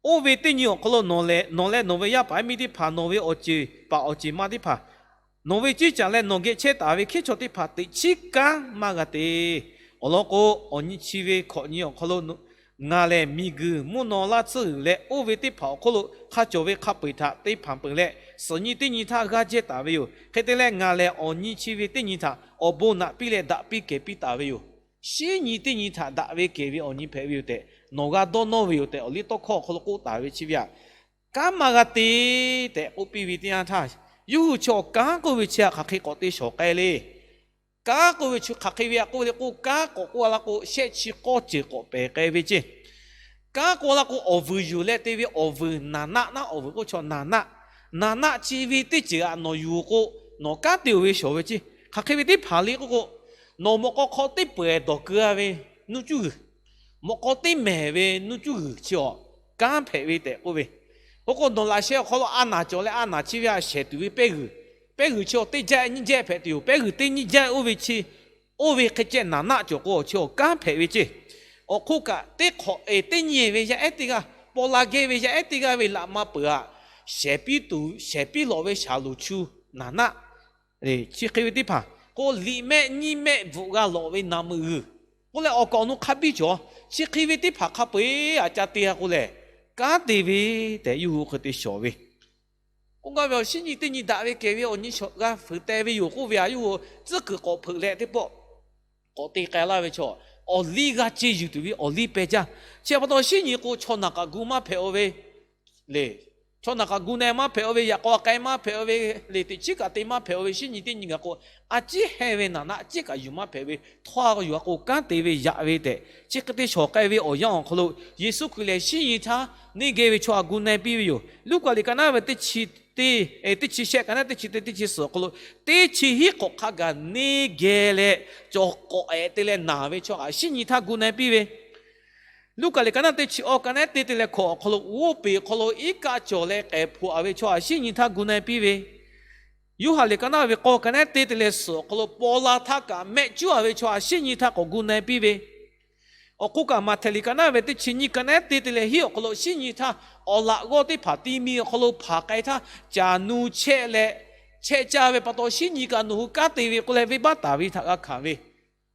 Oˇ ve teˇ nyi awˬ hk'aw lo nawˬ leh nawˬ ve yaˇ paˍ yaˇ miˇ teˇ hpaˍ, nawˬ ve awˬ ceuˬ paˍ awˬ ceuˬ ma teˇ hpaˍ, nawˬ ve ceˇ caˬ leh nawˬ geh chehˇ taˍ ve hkiˉ chaw teˇ hpaˍ teꞈ chiˉ kanˉ maˇ g'a te. Awˬ lawn k'o, awˬ nyi chi ve hkawꞈ nyi awˬ hk'aw lo ngaˬ lehˬ miˬguiˬ mvuhˇ naw laˇ tsuhˇ g'uiˬ leh oˇ ve teˇ hpaˍ awˬ hk'oˆ lo hk'a cawˬ ve hk'a peu-eˬ htaꞈ te hpanˍ peuˬ leh, suhˍ nyi teˇ nyi htaˇ g'aˇ jehˇ taˍ ve yoˬ. Hk'e te leh, ngaˬ lehˬ awˬ nyi chi ve teˇ nyi htaꞈ awˬ bon naꞈ piˇ leh daꞈ piˇ kehˬ piˇ taˍ ve yoˬ. Shinˉ nyi teˇ nyi htaꞈ daꞈ ve kehˬ ve awˬ nyi hpehꞈ ve yoˬ tehꞈ nawˬ g'a dawˇ nawˇ ve yoˬ tehꞈ, awˬ liˇ tawˇ hkawˇ awˬ hk'aw lo k'oˆ taˍ ve chi ve aꞈ, kanˉ maˇ g'a te tehꞈ k'oˆ piˇ ve teˇ yanˇ htaˇ, yawˇ hui chi awˬ kanˉ k'oˆ ve chi hk'aˬ hk'e k'awꞈ te shawˍ k'ai le. Kanˉ k'oˆ ve chi hk'aˬ hk'e ve aꞈ k'oˆ ve le k'o, kanˉ k'awꞈ k'oˆ la k'o, shehˆ chi k'awˇ ceuˬ k'awꞈ pehˬ k'ai ve ceˇ. Kanˉ k'oˆ la k'o, awˬ vuiˬ yuˬ leh te ve awˬ vuiˬ naˍ naˆ naˉ, awˬ vuiˬ k'oˆ chaw naˍ naˆ. Naˍ naˆ chi ve teˇ ceuˬ aꞈ nawˬ yuˬ k'o, nawˬ kanˉ te-oˬ ve shawˍ ve ceˇ. Hk'aˬ hk'e ve teˇ hpaˍ le k'oˆ k'o, nawˬ mawꞈ k'aw hk'aw teˇ peu-eˬ dawˬ keu-a ve nuˇ cuˇ g'uiˬ, mawꞈ k'aw teˇ mehˍ ve nuˇ cuˇ g'uiˬ chi awˬ kanˉ hpehꞈ ve tehꞈ k'oˆ ve. Oˇ k'o, nawˬ laꞈ sheh awˬ hk'aw lo a naˍ cawˬ leh a naˍ chi ve aꞈ shehˍ tuˬ ve pehˇ g'uiˬ, pehˇ g'uiˬ chi awˬ teˇ jaˇ nyiˇ jaˇ hpehꞈ tuˬ yoˬ. Pehˇ g'uiˬ teˇ nyiˇ jaˇ oˇ ve chi, oˇ ve hk'e ceh naˍ naˆ cawˬ k'o, chi awˬ kanˉ hpehꞈ ve ceˇ. Awˬ hk'oˆ kaꞈ, teˇ hk'awꞈ eˬ teˇ nyi ve yaˇ ehˉ teˇ g'aˇ, paw la geh ve yaˇ ehˉ teˇ g'aˇ ve laꞈ ma peuˬ aꞈ, shehˍ piˇ tuˬ shehˍ piˇ lawꞈ ve shaˍ loˍ chu naˍ naˆ, chi hk'e ve teˇ hpaˍ k'o, liꞈ mehˆ nyiˇ mehˆ bvuhꞈ g'a lawꞈ ve naˍ meuꞈ g'uiˬ k'oˆ leh, awˬ kaˍ awˬ nu hk'a biˇ cawˬ. Chi hk'e ve teˇ hpaˍ hk'a peu-eˬ aꞈ ca te g'a k'o lehˬ, kanˉ te ve tehꞈ yawˇ hui hk'e te shawˍ ve. K'oˆ gaˇ ve, awˬ shinˉ nyi teˇ nyi daꞈ ve kehˬ ve awˬ nyi shawˍ g'a fuiˍ teh ve yoˬ k'oˆ ve aꞈ, yawˇ hui tcuhˉ kuiˬ k'awꞈ hpeuꞈ leh teˇ pawˆ k'awꞈ te k'ai laˇ ve chaw, awˬ liˇ g'a ce yuˬ tuˬ ve awˬ liˇ peh jaˇ. Chi pa taw shinˉ nyi k'o, chaw naˬ k'aꞈ gu maˇ hpehꞈ-o ve le. Chaw naˬ k'aꞈ gu na maˇ hpehꞈ-o ve, yaꞈ k'aw k'ai maˇ hpehꞈ-o ve le, teꞈ chiˉ kaꞈ te maˇ hpehꞈ-o ve shinˉ nyi teˇ nyi g'a k'o, a ciˉ heh ve naˍ naˆ a ciˉ kaꞈ yuˬ maˇ hpehꞈ ve, htawˇ a yuˬ a k'o kanˉ te ve yaꞈ ve tehꞈ, chi hk'e te shawˍ k'ai ve awˬ yanˇ awˬ hk'aw lo, Yeˍsuˆ Hkriꞈ lehˬ shinˉ nyi htaˇ neˇ geh ve chaw htaꞈ gu na piˇ ve yoˬ. Luˉkaꞈ liꞈ ka naˉ ve teˇ chi teˇ, teˇ chi shehˆ ka naˉ teˇ chi teˇ, teˇ chi suhˍ awˬ hk'aw lo, teˇ chi hiˉ hk'awꞈ hk'a gaˬ neˇ geh leh cawˬ k'awꞈ ehˍ te leh naˬ ve chaw htaꞈ shinˉ nyi htaˇ gu na piˇ ve, Luˉkaꞈ liꞈ ka naˉ teˇ chi awˇ ka naˉ teˇ te leh hkawꞈ awˬ hk'aw lo, g'oˇ peˬ awˬ hk'aw lo iˉ kaˆ cawˬ leh k'ehˬ hpu-a ve chaw htaꞈ shinˉ nyi htaˇ gu na piˇ ve, Yoˇhanˬ liꞈ ka naˉ ve k'awˇ ka naˉ teˇ te leh suhˍ awˬ hk'aw lo, paw la htaˇ kaꞈ mehˆ cuˉ-a ve chaw htaꞈ shinˉ nyi htaˇ k'awꞈ gu na piˇ ve, awˬ hk'oˆ kaꞈ Maꞈhtehˍ liꞈ ka naˉ ve teˇ chi nyiˇ ka naˉ teˇ te leh hiˉ awˬ hk'aw lo shinˉ nyi htaˇ awˬ laꞈ g'awˇ teˇ hpaˍ ti mi awˬ hk'aw lo hpanˍ k'ai htaˇ, caˬ nu chehˇ leh, chehˇ caˇ ve pa taw shinˉ nyi kaꞈ nawˬ hui kanˉ te ve k'oˆ leh venˇbaˆ taˍ ve htaꞈ g'a hkanˍ ve.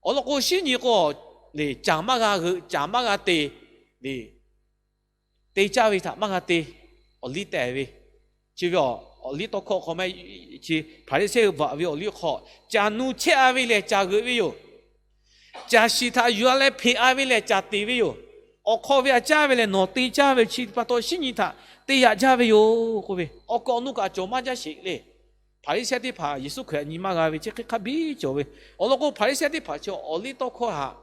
Awˬ lawn k'o, shinˉ nyi k'o, caˬ maˇ g'a g'euꞈ, caˬ maˇ g'a te, te caˇ ve htaꞈ maˇ g'a te, awˬ liˇ tehˬ ve, chi ve awˬ liˇ tawˇ hkawˇ hk'aw ma, chi Hpaˍriˍsehˇ hui bvuhꞈ ve awˬ liˇ hk'aw, caˬ nu chehˇ-a ve lehˬ caˬ g'euꞈ ve yoˬ. Caˬ shiˍ htaꞈ yuˬ-a leh hpeꞈ-a ve lehˬ caˬ te ve yoˬ. Awˬ hk'aw ve aꞈ caˇ ve lehˬ nawˬ te caˇ ve chi pa taw shinˉ nyi htaꞈ te yaꞈ jaˇ ve yoˬ k'oˆ ve, awˬ kaˍ awˬ nu kaꞈ cawˬ maˇ jaˇ sheˍ le. Hpaˍriˍsehˇ teˇ hpaˍ Yeˍsuˆ Hkriꞈ htaꞈ nyi maˇ g'a ve chi hk'e hk'a biˇ cawˬ ve. Awˬ lawn k'o, Hpaˍriˍsehˇ teˇ hpaˍ chi awˬ liˇ tawˇ hkawˇ htaꞈ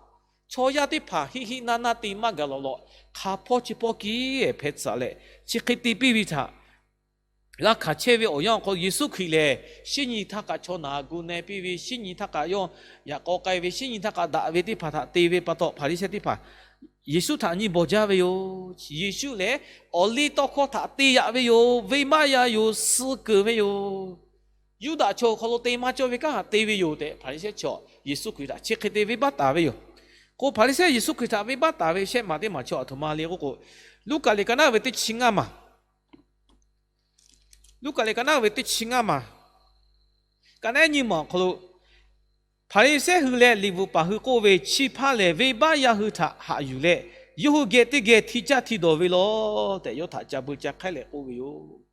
chaw yaˇ teˇ hpaˍ hiˆ hiˆ naˇ naˇ te maˇ gaˬ lawꞈ lawꞈ, hk'a hpawˇ chi pawˇ kiˇ hpeh tcuhꞈ leh, chi hk'e te piˇ ve htaꞈ g'a hkanˍ chehˇ ve awˬ yanˇ awˬ hk'aw lo, Yeˍsuˆ Hkriꞈ lehˬ shinˉ nyi htaˇ kaꞈ chaw naˬ gu na piˇ ve, shinˉ nyi htaˇ kaꞈ yawˇ yaꞈ k'aw k'ai ve, shinˉ nyi htaˇ kaꞈ daꞈ ve teˇ hpaˍ htaꞈ te ve pa taw, Hpaˍriˍsehˇ teˇ hpaˍ Yeˍsuˆ htaꞈ nyi bawˬ jaˇ ve yoˬ. Yeˍsuˆ lehˬ awˬ liˇ tawˇ hkawˇ htaꞈ te yaꞈ ve yoˬ. Venˇbaˆ yaˇ yoˬ. Suh keunˍ ve yoˬ. Yuˇdaꞈ chaw awˬ hk'aw lo te maˇ cawˇ ve kanˉ htaꞈ te ve yoˬ tehꞈ, Hpaˍriˍsehˇ chi Yeˍsuˆ Hkriꞈ htaꞈ chi hk'e te venˇbaˆ taˍ ve yoˬ. K'o, Hpaˍriˍsehˇ Yeˍsuˆ Hkriꞈ htaꞈ venˇbaˆ taˍ ve shehˆ maˬ teˇ maˬ chi aˬ htoꞈ ma le k'oˆ k'o, Luˉkaꞈ liꞈ ka naˉ ve teˇ chi ngaˇ maˬ, Luˉkaꞈ liꞈ ka naˉ ve teˇ chi ngaˇ maˬ ka naˉ nyiˇ maˬ awˬ hk'aw lo, Hpaˍriˍsehˇ hui leh liꞈ bvuhꞈ paˍ hui k'oˆ ve, Chi hpaˇ lehˬ venˇbaˆ yaˇ hui htaꞈ haꞈ yuˬ leh, yawˇ hui geh teˇ geh hti caˇ hti dawˬ ve lawˬ tehꞈ, yawˇ htaꞈ ca beu ca hk'aiˉ leh k'oˆ ve yoˬ.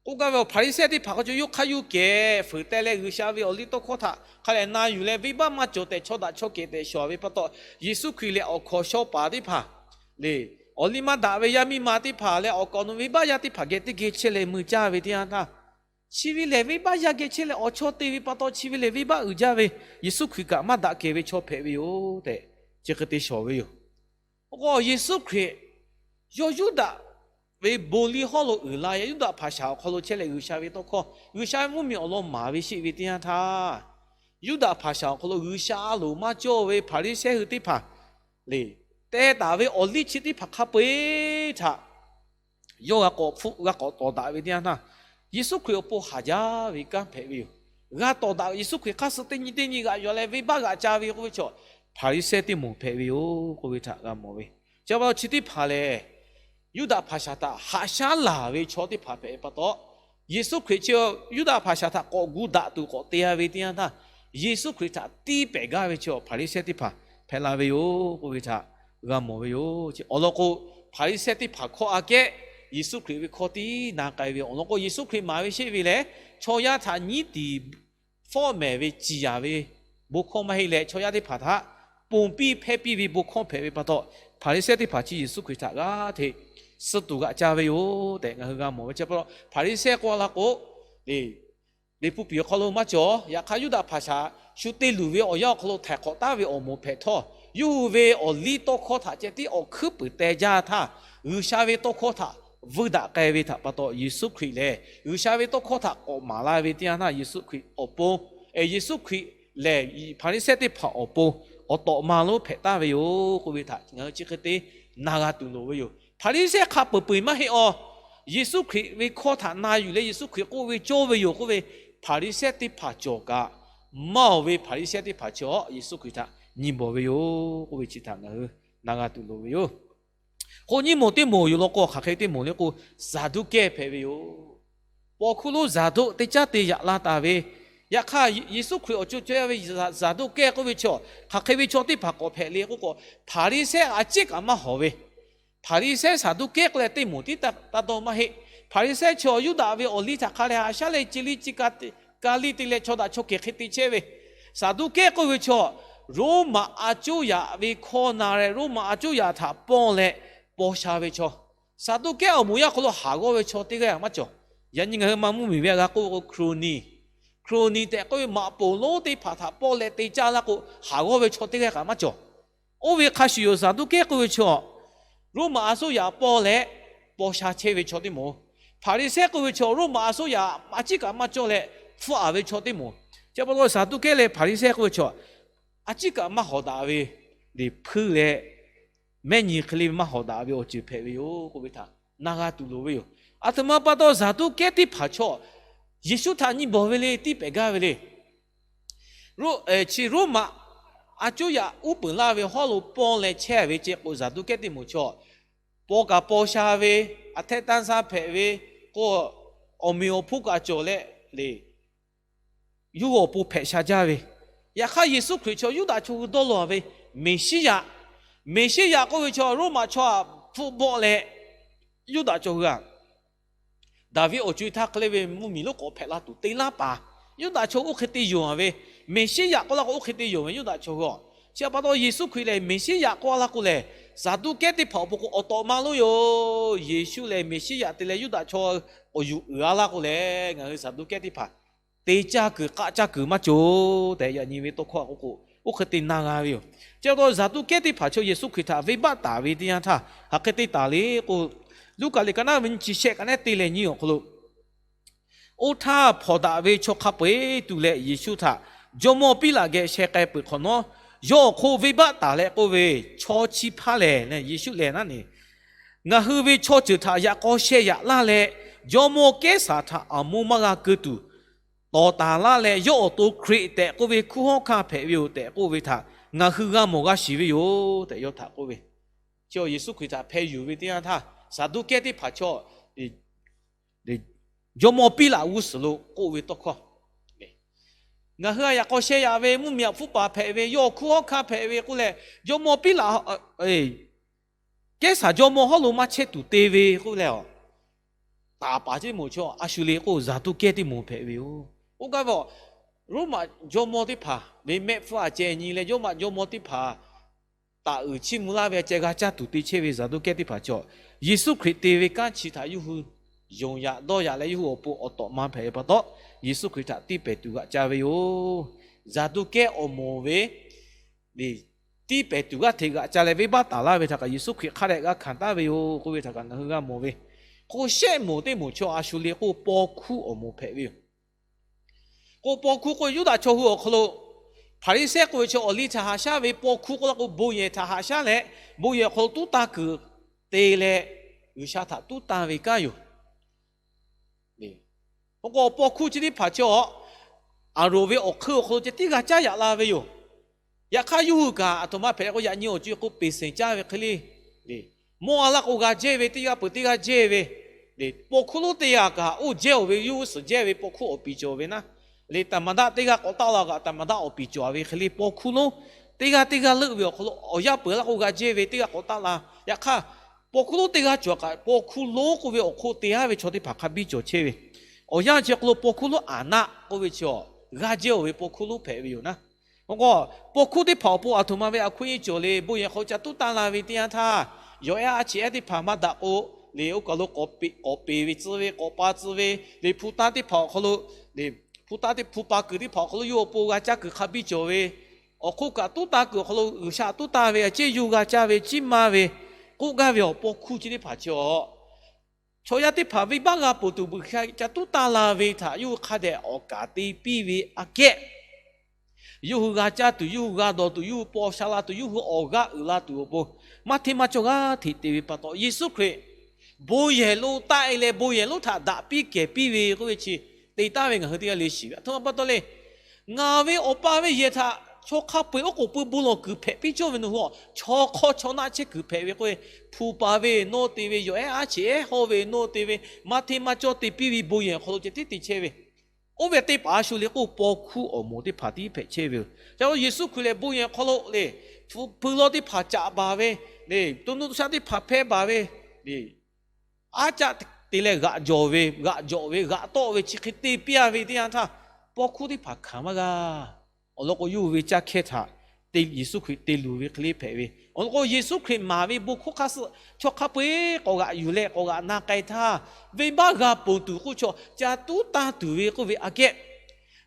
K'oˆ gaˇ ve, Hpaˍriˍsehˇ teˇ hpaˍ k'o, chaw yawˇ hk'aˇ yuˬ kehˬ fuiˍ teh leh G'uiˬsha ve awˬ liˇ tawˇ hkawˇ htaꞈ hk'a lehˬ na yuˬ leh, venˇbaˆ maˇ cawˬ tehꞈ chaw daꞈ chaw kehˬ tehꞈ shawˍ ve pa taw, Yeˍsuˆ Hkriꞈ lehˬ awˬ hkawnˍ shaw paˍ teˇ hpaˍ le, awˬ liˇ maˇ daꞈ ve yaˇ miˇ ma teˇ hpaˍ leh awˬ kaˍ awˬ nu venˇbaˆ yaˇ teˇ hpaˍ geh teˇ geh chehˇ leh mui caˇ ve teˇ yanˇ htaˇ, chi ve lehˬ venˇbaˆ yaˇ geh chehˇ leh awˬ chawˇ te ve pa taw, chi ve lehˬ venˇbaˆ uiˍ jaˇ ve, Yeˍsuˆ Hkriꞈ kaꞈ maˇ daꞈ kehˬ ve chaw hpehꞈ ve yoˬ tehꞈ, chi hk'e te shawˍ ve yoˬ. K'o, Yeˍsuˆ Hkriꞈ yawˇ Yuˇdaꞈ ve bon liˇ hawˉ lo uiˍ la yaꞈ, Yuˇdaꞈ hpaˍ shaˍ awˬ hk'aw lo chehˇ leh G'uiˬsha ve tawˇ hkawˇ, G'uiˬsha ve mvuhˇmiˬ awˬ lawn maˍ ve sheˆ ve teˇ yanˇ htaˇ, Yuˇdaꞈ hpaˍ shaˍ awˬ hk'aw lo G'uiˬsha a loˍ maˇ cawˇ ve Hpaˍriˍsehˇ hui teˇ hpaˍ le, teh taˍ ve awˬ liˇ chi teˇ hpaˍ hk'a peu-eˬ htaꞈ yawˇ g'a k'awꞈ hpfuhˆ g'a k'awꞈ tawˍ daꞈ ve teˇ yanˇ htaˇ, Yeˍsuˆ Hkriꞈ awˬ pon haˍ jaˇ ve kanˉ hpehꞈ ve yoˬ. G'a tawˍ daꞈ, Yeˍsuˆ Hkriꞈ hk'aˇ suh teˇ nyi teˇ nyi g'aꞈ yaw leh venˇbaˆ g'aꞈ ca ve k'oˆ ve chaw, Hpaˍriˍsehˇ teˇ moˍ hpehꞈ ve yoˬ k'oˆ ve htaꞈ g'a mawˬ ve. Chi pa taw chi teˇ hpaˍ lehˬ, Yuˇdaꞈ hpaˍ shaˍ htaꞈ haꞈ shaˉ laˬ ve chaw teˇ hpaˍ hpehꞈ ve pa taw, Yeˍsuˆ Hkriꞈ chi Yuˇdaꞈ hpaˍ shaˍ htaꞈ k'awꞈ gu daꞈ tuˬ k'awꞈ te-a ve teˇ yanˇ htaˇ, Yeˍsuˆ Hkriꞈ htaꞈ tiˇ pehˍ gaˇ ve chi Hpaˍriˍsehˇ teˇ hpaˍ hpehꞈ la ve yoˬ k'oˆ ve htaꞈ g'a mawˬ ve yoˬ. Awˬ lawn k'o, Hpaˍriˍsehˇ teˇ hpaˍ hkawˇ aꞈ kehˉ Yeˍsuˆ Hkriꞈ ve hkawˇ tiˉ na k'ai ve. Awˬ lawn k'o, Yeˍsuˆ Hkriꞈ maˍ ve sheˆ ve lehˬ, chaw yaˇ htaꞈ nyiˉ tiˍ fawˆ mehˍ ve ciˍ yanˍ ve bon hkawˇ maˇ heˆ leh, chaw yaˇ teˇ hpaˍ htaꞈ ponˬ piˇ hpehˇ piˇ ve bon hkawˇ hpehꞈ ve pa taw, Hpaˍriˍsehˇ teˇ hpaˍ chi Yeˍsuˆ Hkriꞈ htaꞈ g'aˇ hteꞈ suh tuˬ g'aꞈ ca ve yoˬ tehꞈ ngaˬ hui g'a mawˬ ve. Chi pa taw Hpaˍriˍsehˇ k'oˆ la k'o, le, le puˇ piˍ awˬ hk'aw lo maˇ cawˬ. Yaꞈ hk'aˇ, Yuˇdaꞈ hpaˍ shaˍ shu te luˬ ve awˬ yanˇ awˬ hk'aw lo htaiˍ hk'awꞈ taˉ ve awˬ moˍ hpehꞈ htawˇ, yawˇ hui ve awˬ liˇ tawˇ hkawˇ htaꞈ ceh tiˉ awˬ hkuiˉ puiˍ teh jaˇ htaˇ, G'uiˬsha ve tawˇ hkawˇ htaꞈ vuiˇ daꞈ k'ai ve htaꞈ pa taw, Yeˍsuˆ Hkriꞈ lehˬ G'uiˬsha ve tawˇ hkawˇ htaꞈ k'awꞈ maˍ la ve teˇ yanˇ htaˇ, Yeˍsuˆ Hkriꞈ awˬ pon, Yeˍsuˆ Hkriꞈ lehˬ Hpaˍriˍsehˇ teˇ hpaˍ awˬ pon awˬ tawꞈ ma lonˉ hpehꞈ taˍ ve yoˬ k'oˆ ve htaꞈ ngaˬ hui chi hk'e te na g'a tuˬ loˍ ve yoˬ. Hpaˍriˍsehˇ hk'a peu-eˬ peu-eˬ maˇ heˆ aw. Yeˍsuˆ Hkriꞈ ve hkawˇ htaꞈ na yuˬ leh Yeˍsuˆ Hkriꞈ k'oˆ ve cawˇ ve yoˬ k'oˆ ve, Hpaˍriˍsehˇ teˇ hpaˍ cawˬ kaꞈ, maˇ oˬ ve Hpaˍriˍsehˇ teˇ hpaˍ chi Yeˍsuˆ Hkriꞈ htaꞈ nyi bawˬ ve yoˬ k'oˆ ve chi htaꞈ ngaˬ hui na g'a tuˬ loˍ ve yoˬ. K'o, nyiˇ moˍ teˇ moˍ yoˬ law k'o, hk'aˬ hk'e teˇ moˍ le k'o, Zaˍduˆkehˇ hpehꞈ ve yoˬ. Paw hkuˇ lonˉ Zaˍduˆ teˇ caˉ te yaꞈ la taˍ ve. Yaꞈ hk'aˇ, Yeˍsuˆ Hkriꞈ awˬ co cawˇ yaˇ ve Zaˍduˆkehˇ k'oˆ ve chaw hk'aˬ hk'e ve chaw teˇ hpaˍ k'awꞈ hpehꞈ le k'oˆ k'o, Hpaˍriˍsehˇ a ciˉ kaꞈ maˇ hawˍ ve, Hpaˍriˍsehˇ Saˍduˆkehˇ k'oˆ leh teˇ moˍ tiˉ taˇ dawˇ maˇ heˆ. Hpaˍriˍsehˇ chaw Yuˇdaꞈ ve awˬ liˇ htaꞈ hk'a leh haꞈ shaˉ leh, ci liˇ ci ka liˇ te leh chaw daꞈ chaw kehˬ hk'e te chehˇ ve. Saˍduˆkehˇ k'oˆ ve chaw Roˉmaꞈ a cuˇ yaꞈ ve hkawˇ na leh, Roˉmaꞈ a cuˇ yaꞈ htaꞈ pawˇ leh paw sha ve chaw. Saˍduˆkehˇ awˬ moˍ yaˇ hk'aw lo haˍ g'awˇ ve chaw teˇ g'aˇ maˇ cawˬ. Yaꞈ nyi ngaˬ hui ma mvuhˇmiˬ ve a g'a k'oˆ ve k'o, crony, crony tehꞈ k'oˆ ve maꞈ poˍ lonˉ teˇ hpaˍ htaꞈ pawˇ leh te caˇ laˇ k'o, haˍ g'awˇ ve chaw teˇ g'aˇ kaꞈ maˇ cawˬ. Oˇ ve hk'a shuˍ yoˬ, Saˍduˆkehˇ k'oˆ ve chaw Roˉmaꞈ a cuˇ yaꞈ pawˇ leh paw sha chehˇ ve chaw teˇ moˍ. Hpaˍriˍsehˇ k'oˆ ve chaw Roˉmaꞈ a cuˇ yaꞈ a ciˉ kaꞈ maˇ cawˇ leh hpfuhˆ aˍ ve chaw teˇ moˍ. Chi pa taw Saˍduˆkehˇ leh Hpaˍriˍsehˇ k'oˆ ve chaw a ciˉ kaꞈ maˇ hawˍ daꞈ ve, le hpuiˇ leh mehˆ nyi hk'e le maˇ hawˍ daꞈ ve awˬ ceuˬ hpehꞈ ve yoˬ k'oˆ ve htaꞈ na g'a tuˬ loˍ ve yoˬ. Aˬ htoꞈ ma pa taw Zaˍduˆkehˇ teˇ hpaˍ chaw Yeˍsuˆ htaꞈ nyi bawˬ ve le, tiˇ pehˍ gaˇ ve le. Chi Roˉmaꞈ a cuˇ yaꞈ uˉ peunˍ laˇ ve hawˉ lo pawˇ leh chehˇ ve ceh k'o, Zaˍduˆkehˇ teˇ moˍ chaw paw kaꞈ paw sha ve, aˬ htehˇ tanˇ saˇ hpehꞈ ve, k'o, awˬ meꞈ awˬ hponˇ kaꞈ cawˬ leh le, yawˇ hui awˬ pon hpehꞈ sha jaˇ ve. Yaꞈ hk'aˇ, Yeˍsuˆ Hkriꞈ chaw Yuˇdaꞈ chaw hui dawˇ law ve Meˍsiˉyaꞈ, Meˍsiˉyaꞈ k'oˆ ve chaw Roˉmaꞈ chaw aꞈ hpfuhˆ bawˆ leh, Yuˇdaꞈ chaw hui aꞈ Daˍviˆ awˬ co-e htaˇ hk'e le ve mvuhˇmiˬ lonˉ k'awꞈ hpehꞈ la tuˬ te laˇ paˍ, Yuˇdaꞈ chaw oˇ hk'e te yonˍ ve, Meˍsiˉyaꞈ k'oˆ la k'o oˇ hk'e te yonˍ ve Yuˇdaꞈ chaw hui-aˬ. Chi pa taw Yeˍsuˆ Hkriꞈ lehˬ Meˍsiˉyaꞈ k'oˆ la k'o lehˬ, Saˍduˆkehˇ teˇ hpaˍ awˬ pon k'o awˬ tawꞈ ma lonˉ yoˬ. Yeˍsuˆ lehˬ Meˍsiˉyaꞈ te leh Yuˇdaꞈ chaw awˬ yuˬ uiˍ a laˇ k'o lehˬ, ngaˬ hui Saˍduˆkehˇ teˇ hpaˍ te caˇ kuiˬ k'aˆ caˇ kuiˬ maˇ cawˬ tehꞈ yaꞈ nyi ve tawˇ hkawˇ k'oˆ k'o, oˇ hk'e te na g'a ve yoˬ. Chi pa taw Saˍduˆkehˇ teˇ hpaˍ chaw Yeˍsuˆ Hkriꞈ htaꞈ venˇbaˆ taˍ ve teˇ yanˇ htaˇ, hk'aˬ hk'e te taˍ le k'o, Luˉkaꞈ liꞈ ka naˉ ve nyi chi shehˆ ka naˉ te leh nyi awˬ hk'aw lo, oˇ htaˇ hpawnˬ daꞈ ve chaw hk'a peu-eˬ tuˬ leh Yeˍsuˆ htaꞈ jawˇmawˇ Piˉlaꞈ geh sheh k'ai peuˬ hk'awꞈ nawˉ, yawˇ awˬ hk'oˆ venˇbaˆ taˍ leh k'oˆ ve, Chaw chi hpaˇ lehˬ, Yeˍsuˆ lehˬ naˉ ne, ngaˬ hui ve chaw ceuˬ htaꞈ yaꞈ k'aw sheh yaꞈ laˇ leh, jawˇmawˇ Kehˉsaˍ htaꞈ aˬ moˇ maˇ g'a keu tuˬ tawˍ taˍ laˇ leh, yawˇ awˬ to Hkriꞈ tehꞈ k'oˆ ve hkunˉ hawˉ hkanˇ hpehꞈ ve yoˬ tehꞈ k'oˆ ve htaꞈ ngaˬ hui g'a mawˬ g'a shiˍ ve yoˬ tehꞈ yawˇ htaꞈ k'oˆ ve. Chi Yeˍsuˆ Hkriꞈ htaꞈ hpeh yuˬ ve teˇ yanˇ htaˇ, Saˍduˆkehˇ teˇ hpaˍ chaw jawˇmawˇ Piˉlaꞈ g'uˇ suhˍ lo k'oˆ ve tawˇ hkawˇ, ngaˬ hui a yaꞈ k'aw sheh yaꞈ ve mvuhˇmiˬ awˬ hpfuhˇ paˍ hpehꞈ ve, yawˇ hkunˉ hawˉ hkanˇ hpehꞈ ve k'oˆ leh, jawˇmawˇ Piˉlaꞈ, Kehˉsaˍ jawˇmawˇ hawˉ lo maˇ chehˇ tuˬ te ve k'oˆ leh, taˍ paˍ teˇ moˍ chaw a shu le k'o Saˍduˆkehˇ teˇ moˍ hpehꞈ ve yoˬ. Oˇ kaˇ ve, Roˉmaꞈ jawˇmawˇ teˇ hpaˍ ve mehˆ hpfuhˇ a ceh nyi leh Roˉmaꞈ jawˇmawˇ teˇ hpaˍ taˍ uiˍ chiˇ mvuh laˇ ve a ceh g'a caˇ tuˬ te chehˇ ve Saˍduˆkehˇ teˇ hpaˍ chaw, Yeˍsuˆ Hkriꞈ te ve kanˉ chi htaꞈ yawˇ hui yonˍ yaꞈ dawˇ yaꞈ leh yawˇ hui awˬ pon awˬ tawꞈ ma hpehꞈ ve pa taw, Yeˍsuˆ Hkriꞈ htaꞈ tiˇ pehˍ tuˬ g'aꞈ ca ve yoˬ. Saˍduˆkehˇ awˬ moˍ ve tiˇ pehˍ tuˬ g'aˇ hteꞈ g'aꞈ ca leh venˇbaˆ taˍ laˇ ve htaꞈ kaꞈ Yeˍsuˆ Hkriꞈ hk'a dehꞈ g'a hkanˍ taˍ ve yoˬ k'oˆ ve htaꞈ kaꞈ ngaˬ hui g'a mawˬ ve. K'o, shehˆ moˍ teˇ moˍ chaw a shu le k'o, paw hkuˇ awˬ moˍ hpehꞈ ve yoˬ. K'o, paw hkuˇ k'o, Yuˇdaꞈ chaw hui awˬ hk'aw lo Hpaˍriˍsehˇ k'oˆ ve chaw awˬ liˇ htaꞈ haꞈ shaˉ ve, paw hkuˇ k'oˆ la k'o bon yehˬ htaꞈ haꞈ shaˉ leh, bon yehˬ awˬ hk'aw lo tuˉ tanˇ kuiˬ te leh, G'uiˬsha htaꞈ tuˉ tanˇ ve kanˉ yoˬ. K'o, paw hkuˇ chi teˇ hpaˍ chaw Aˍronˍ ve awˬ hk'eun awˬ hk'aw lo ceh tiˉ g'a caˇ yaꞈ la ve yoˬ. Yaꞈ hk'aˇ, yawˇ hui kaꞈ aˬ htoꞈ ma hpehꞈ k'o, yaꞈ nyi awˬ co-e k'o peˍ seˍ caˇ ve hk'e le, le mawˇ a laˇ k'o g'a jehˇ ve, teˇ g'aˇ peuˬ teˇ g'aˇ jehˇ ve, paw hkuˇ lonˉ teˇ g'aˇ kaꞈ oˇ jehˇ-oˬ ve, yawˇ hui suhˍ jehˇ ve paw hkuˇ awˬ piˍ cawˬ ve naˉ, le taˍ maˍ daˆ teˇ g'aˇ k'awꞈ taˆ la kaꞈ taˍ maˍ daˆ awˬ piˍ cawˬ ve hk'e le, paw hkuˇ lonˉ teˇ g'aˇ teˇ g'aˇ leuˆ ve awˬ hk'aw lo awˬ yanˇ peuˬ laˇ k'o g'a jehˇ ve, teˇ g'aˇ k'awꞈ taˆ la. Yaꞈ hk'aˇ, paw hkuˇ lonˉ teˇ g'aˇ cawˬ kaꞈ paw hkuˇ lonˉ k'oˆ ve awˬ hk'oˆ te-a ve chaw teˇ hpaˍ hk'a biˇ cawˬ chehˇ ve. Awˬ yanˇ chi hk'aw lo paw hkuˇ lonˉ aˍ naˆ k'oˆ ve chi g'a jehˇ-oˬ ve paw hkuˇ lonˉ hpehꞈ ve yoˬ naˉ. K'o, paw hkuˇ teˇ hpaˍ awˬ pon aˬ htoꞈ ma ve a hkuiˉ nyiˇ cawˬ le, bon yehˬ hk'aw lo ca tuˉ tanˇ la ve teˇ yanˇ htaˇ, yawˬ ehˉ aˉ cheꞈ ehˉ teˇ hpaˍ maˇ daꞈ k'o, le oˇ kaˬ lo k'awꞈ peˍ ve tcuh ve, k'awꞈ pa tcuh ve, le hpu tanˇ teˇ hpaˍ awˬ hk'aw lo, le hpu tanˇ teˇ hpu pa kuiˬ teˇ hpaˍ awˬ hk'aw lo yawˇ awˬ pon g'a caˇ kuiˬ hk'a biˇ cawˬ ve, awˬ hk'oˆ kaꞈ tuˉ tanˇ kuiˬ awˬ hk'aw lo G'uiˬsha tuˉ tanˇ ve a ciˉ yuˬ g'a caˇ ve ciˉ maˇ ve k'oˆ gaˇ ve awˬ paw hkuˇ chi teˇ hpaˍ chi awˬ chaw yaˇ teˇ hpaˍ venˇbaˆ g'a ponˬ tuˬ G'uiˬsha ca tuˉ tanˇ la ve htaꞈ yawˇ hui hk'a dehꞈ awˬ kaˍ te piˇ ve aꞈ kehˉ, yawˇ hui g'a caˇ tuˬ, yawˇ hui g'a dawˬ tuˬ, yawˇ hui paw sha la tuˬ, yawˇ hui awˬ g'aˇ uiˍ la tuˬ awˬ pon maˇ hteˇ maˇ cawˇ g'aˇ hteꞈ te ve pa taw, Yeˍsuˆ Hkriꞈ bon yehˬ lo taˆ-e leh bon yehˬ lonˉ htaꞈ daꞈ piˇ kehˬ piˇ ve k'oˆ ve chi te taˍ ve ngaˬ hui teˇ g'aˇ le shiˍ ve. Aˬ htoꞈ ma pa taw le, ngaˬ ve Awˬ pa ve yehˬ htaꞈ chaw hk'a peu-eˬ oˉ k'oˍ pui bon lawˬ kuiˬ hpehꞈ piˇ cawˇ ve nawˬ hui a, chaw hk'awˇ chaw naˆ chehˇ kuiˬ hpehꞈ ve k'oˆ ve, hpu pa ve nawˇ te ve, yawˬ ehˉ aˉ cheꞈ ehˉ hawˇ ve nawˇ te ve, maˇ hteˇ maˇ cawˇ te piˇ ve bon yehˬ hk'aw lo ceh tiˉ te chehˇ ve, oˇ ve teˇ hpaˍ a shu le k'o paw hkuˇ awˬ moˍ teˇ hpaˍ tiˉ hpehꞈ chehˇ ve yoˬ. Ca lo Yeˍsuˆ Hkriꞈ lehˬ bon yehˬ hk'aw lo le, hpu pui lawˇ teˇ hpaˍ caꞈ baˬ ve, le to nuˇ to shaˆ teˇ hpaˍ hpehˇ baˬ ve, le aˉ caˆ te leh g'aꞈ jawˬ ve, g'aꞈ jawꞈ ve, g'aꞈ tawˆ ve chi hk'e te piˇ-a ve teˇ yanˇ htaˇ, paw hkuˇ teˇ hpaˍ hkanˍ maˇ g'a. Awˬ lawn k'o, yawˇ hui ve caˇ hkehˇ htaꞈ Yeˍsuˆ Hkriꞈ te luˬ ve hk'e le hpehꞈ ve. Awˬ lawn k'o, Yeˍsuˆ Hkriꞈ maˍ ve bon hkawˇ hk'aˇ suh chaw hk'a peu-eˬ k'awꞈ g'aꞈ yuˬ leh k'awꞈ g'aꞈ na k'ai htaˇ, venˇbaˆ g'a ponˬ tuˬ k'oˆ chaw ca tuˉ tanˇ tuˬ ve k'oˆ ve aꞈ kehˉ,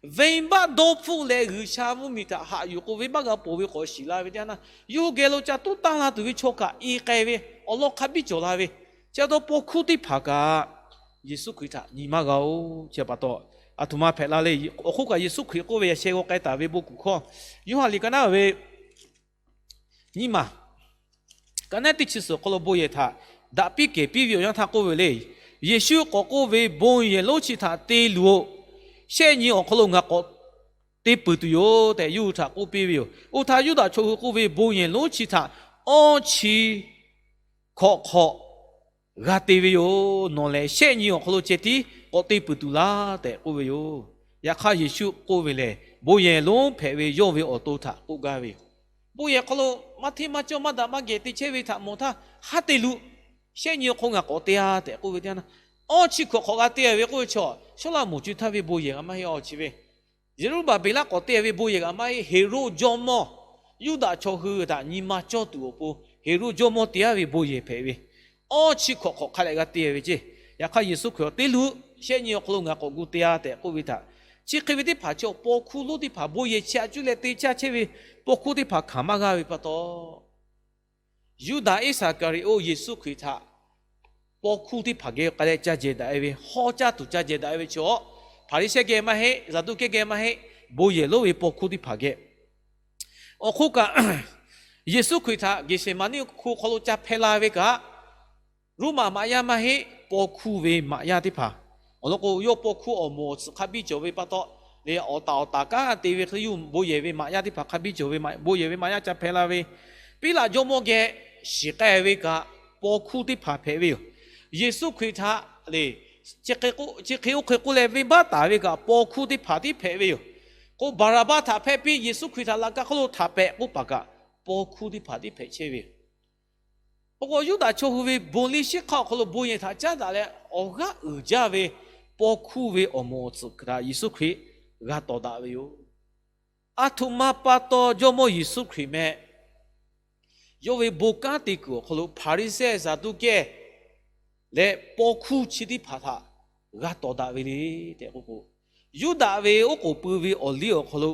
venˇbaˆ dawˇ hpfuhˆ leh G'uiˬsha mvuhˇmiˬ htaꞈ haꞈ yuˬ k'o, venˇbaˆ g'a ponˬ ve k'awꞈ shiˍ la ve teˇ yanˇ, yawˇ hui geh lo ca tuˉ tanˇ la tuˬ ve chaw kaꞈ i k'ai ve, awˬ lawn hk'a biˇ cawˬ la ve. Chi pa taw paw hkuˇ teˇ hpaˍ kaꞈ Yeˍsuˆ Hkriꞈ htaꞈ nyi maˇ g'a-oˬ. Chi pa taw, aˬ htoꞈ ma hpehꞈ la le. Awˬ hk'oˆ kaꞈ Yeˍsuˆ Hkriꞈ k'oˆ ve yaꞈ sheh g'aw k'ai taˍ ve bon kuˬ hkawˇ, Yoˇhanˬ liꞈ ka naˉ ve nyiˇ maˬ, ka naˉ teˇ chi suhˍ awˬ hk'aw lo bon yehˬ htaꞈ daꞈ piˇ kehˬ piˇ ve awˬ yanˇ htaˇ k'oˆ ve le. Yeˍsuˆ k'awꞈ k'oˆ ve, bon yehˬ lonˉ chi htaꞈ te luˬ-oꞈ. Shehˆ nyi awˬ hk'aw lo ngaˬ k'awꞈ te puiˬ tuˬ yoˬ tehꞈ yawˇ hui htaꞈ k'oˆ piˇ ve yoˬ. Oˇ htaˇ Yuˇdaꞈ chaw hui k'oˆ ve, bon yehˬ lonˉ chi htaꞈ awˇ chi hkawꞈ hk'awꞈ g'a te ve yoˬ. Nawˬ lehˬ shehˆ nyi awˬ hk'aw lo ceh tiˉ k'awꞈ te puiˬ tuˬ laˇ tehꞈ k'oˆ ve yoˬ. Yaꞈ hk'aˇ Yeˍsuˆ k'oˆ ve lehˬ, bon yehˬ lonˉ hpehꞈ ve yawˇ ve awˬ to htaꞈ k'oˆ gaˇ ve yoˬ. Bon yehˬ hk'aw lo maˇ hteˇ maˇ cawˇ maˇ daꞈ maˇ gehˬ te chehˇ ve htaꞈ mawˬ htaˇ, haˉ te luˬ, shehˆ nyi awˬ hk'aw ngaˬ k'awꞈ te-a tehꞈ k'oˆ ve teˇ yanˇ, awˇ chi hkawꞈ hk'awꞈ g'a te ve k'oˆ ve chaw, Sawˉlaꞈmonˍ co e htaˇ ve bon yehˬ g'a maˇ heˆ. Awˇ chi ve Zeˍruˆbaˍbeˍlaˆ k'awꞈ te ve bon yehˬ g'a maˇ heˆ. Heˍroˆ jawˇmawˇ, Yuˇdaꞈ chaw hui htaꞈ nyi ma cawˇ tuˬ awˬ pon Heˍroˆ jawˇmawˇ te-a ve bon yehˬ hpehꞈ ve, awˇ chi hkawꞈ hk'awꞈ hk'a dehꞈ g'a te ve ceˇ. Yaꞈ hk'aˇ Yeˍsuˆ Hkriꞈ te luˬ, shehˆ nyi awˬ hk'aw lo ngaˬ k'awꞈ gu te-a tehꞈ k'oˆ ve htaꞈ, chi hk'e ve teˇ hpaˍ chi awˬ paw hkuˇ lonˉ teˇ hpaˍ bon yehˬ chi a cuˇ leh te caˇ chehˇ ve paw hkuˇ teˇ hpaˍ hkanˍ maˇ g'a ve pa taw, Yuˇdaꞈ Iˉsaˍkaˍriˍoˆ Yeˍsuˆ Hkriꞈ htaꞈ paw hkuˇ teˇ hpaˍ geh k'ai leh ca jehˬ daꞈ-e ve, hawˇ caˇ tuˬ ca jehˬ daꞈ-e ve chaw, Hpaˍriˍsehˇ geh maˇ heˆ, Zaˍduˆkehˇ geh maˇ heˆ, bon yehˬ lonˉ ve paw hkuˇ teˇ hpaˍ geh. Awˬ hk'oˆ kaꞈ, Yeˍsuˆ Hkriꞈ htaꞈ Geˍseˍmaˍniˆ hko hk'aw lo ca hpeh la ve kaꞈ, Roˉmaꞈ maꞈ yaˇ maˇ heˆ, paw hkuˇ ve maꞈ yaˇ teˇ hpaˍ. Awˬ lawn k'o, yawˇ paw hkuˇ awˬ moˍ awˬ tsuhꞈ hk'a biˇ cawˬ ve pa taw, le awˬ taˍ awˬ taˍ kanˉ te ve hk'e le, yawˇ bon yehˬ ve maꞈ yaˇ teˇ hpaˍ hk'a biˇ cawˬ ve, bon yehˬ ve maꞈ yaˇ ca hpeh la ve, Piˉlaꞈ jawˇmawˇ geh shiˍ k'ai ve kaꞈ, paw hkuˇ teˇ hpaˍ hpehꞈ ve yoˬ. Yeˍsuˆ Hkriꞈ htaꞈ le, chi hk'e oˇ hk'e k'oˆ leh venˇbaˆ taˍ ve kaꞈ, paw hkuˇ teˇ hpaˍ tiˉ hpehꞈ ve yoˬ. K'o, Baˍraˍbaˆ htaꞈ hpehˇ piˇ, Yeˍsuˆ Hkriꞈ htaꞈ laꞈ ka hk'oˆ lo htaꞈ pehꞈ k'oˆ paˍ kaꞈ, paw hkuˇ teˇ hpaˍ tiˉ hpehꞈ chehˇ ve yoˬ. Awˬ k'o, Yuˇdaꞈ chaw hui ve bon liˇ shiˉ hk'aˇ awˬ hk'aw lo bon yehˬ htaꞈ caˉ daꞈ leh awˬ g'aˇ uiˍ jaˇ ve paw hkuˇ ve awˬ moˍ awˬ tsuhꞈ htaꞈ Yeˍsuˆ Hkriꞈ g'a tawˍ daꞈ ve yoˬ. Aˬ htoꞈ ma pa taw Jawˇmawˇ Yeˍsuˆ Hkriꞈ meh yawˇ ve bon kanˉ te kuiˬ awˬ hk'aw lo Hpaˍriˍsehˇ, Zaˍduˆkehˇ leh paw hkuˇ chi teˇ hpaˍ htaꞈ g'a tawˍ daꞈ ve le tehꞈ k'oˆ k'o, Yuˇdaꞈ ve oˉ k'oˍ pui ve awˬ liˇ awˬ hk'aw lo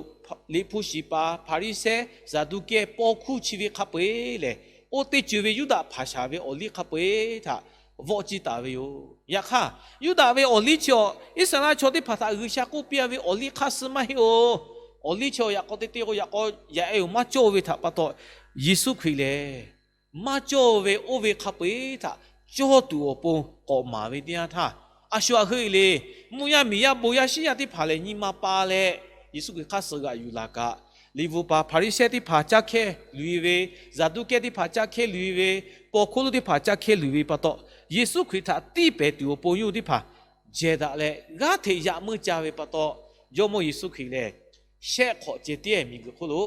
Liꞈ hpu shiˍ paˍ, Hpaˍriˍsehˇ, Zaˍduˆkehˇ, paw hkuˇ chi ve hk'a peu-eˬ lehˬ, oˇ teˇ ceuˬ ve Yuˇdaꞈ hpaˍ shaˍ ve awˬ liˇ hk'a peu-eˬ htaꞈ vawˆ ciˇ taˍ ve yoˬ. Yaꞈ hk'aˇ, Yuˇdaꞈ ve awˬ liˇ chi awˬ Iˉsaˍreˍlaˆ chaw teˇ hpaˍ htaꞈ G'uiˬsha k'oˆ piˇ-a ve awˬ liˇ hk'aˇ suh maˇ heˆ-oˬ. Awˬ liˇ chi awˬ yaꞈ k'aw te te k'o yaꞈ k'aw yaꞈ-e-oˬ maˇ cawˇ ve htaꞈ pa taw, Yeˍsuˆ Hkriꞈ lehˬ maˇ cawˇ ve oˇ ve hk'a peu-eˬ htaꞈ cawˇ tuˬ awˬ pon k'awꞈ maˍ ve teˇ yanˇ htaˇ, a shu aˬ hui le, mvuhˇ yaˇ miˬ yaˇ bon yaˇ shiˉ yaˇ teˇ hpaˍ lehˬ nyi ma pa leh Yeˍsuˆ Hkriꞈ hk'aˇ suh g'aꞈ yuˬ laˬ kaꞈ, Liꞈ bvuhꞈ paˍ Hpaˍriˍsehˇ teˇ hpaˍ caˇ hkehˇ luˬ e ve, Saˍduˆkehˇ teˇ hpaˍ caˇ hkehˇ luˬ e ve, paw hkuˇ lonˉ teˇ hpaˍ caˇ hkehˇ luˬ ve pa taw, Yeˍsuˆ Hkriꞈ htaꞈ tiˇ pehˍ tuˬ awˬ pon yawˇ hui teˇ hpaˍ jehˬ daꞈ leh g'aˇ hteꞈ yaꞈ meuˇ ca ve pa taw, Jawˇmawˇ Yeˍsuˆ Hkriꞈ lehˬ shehˆ hk'awꞈ ceh tiˉ miˬguiˬ hk'oˆ lo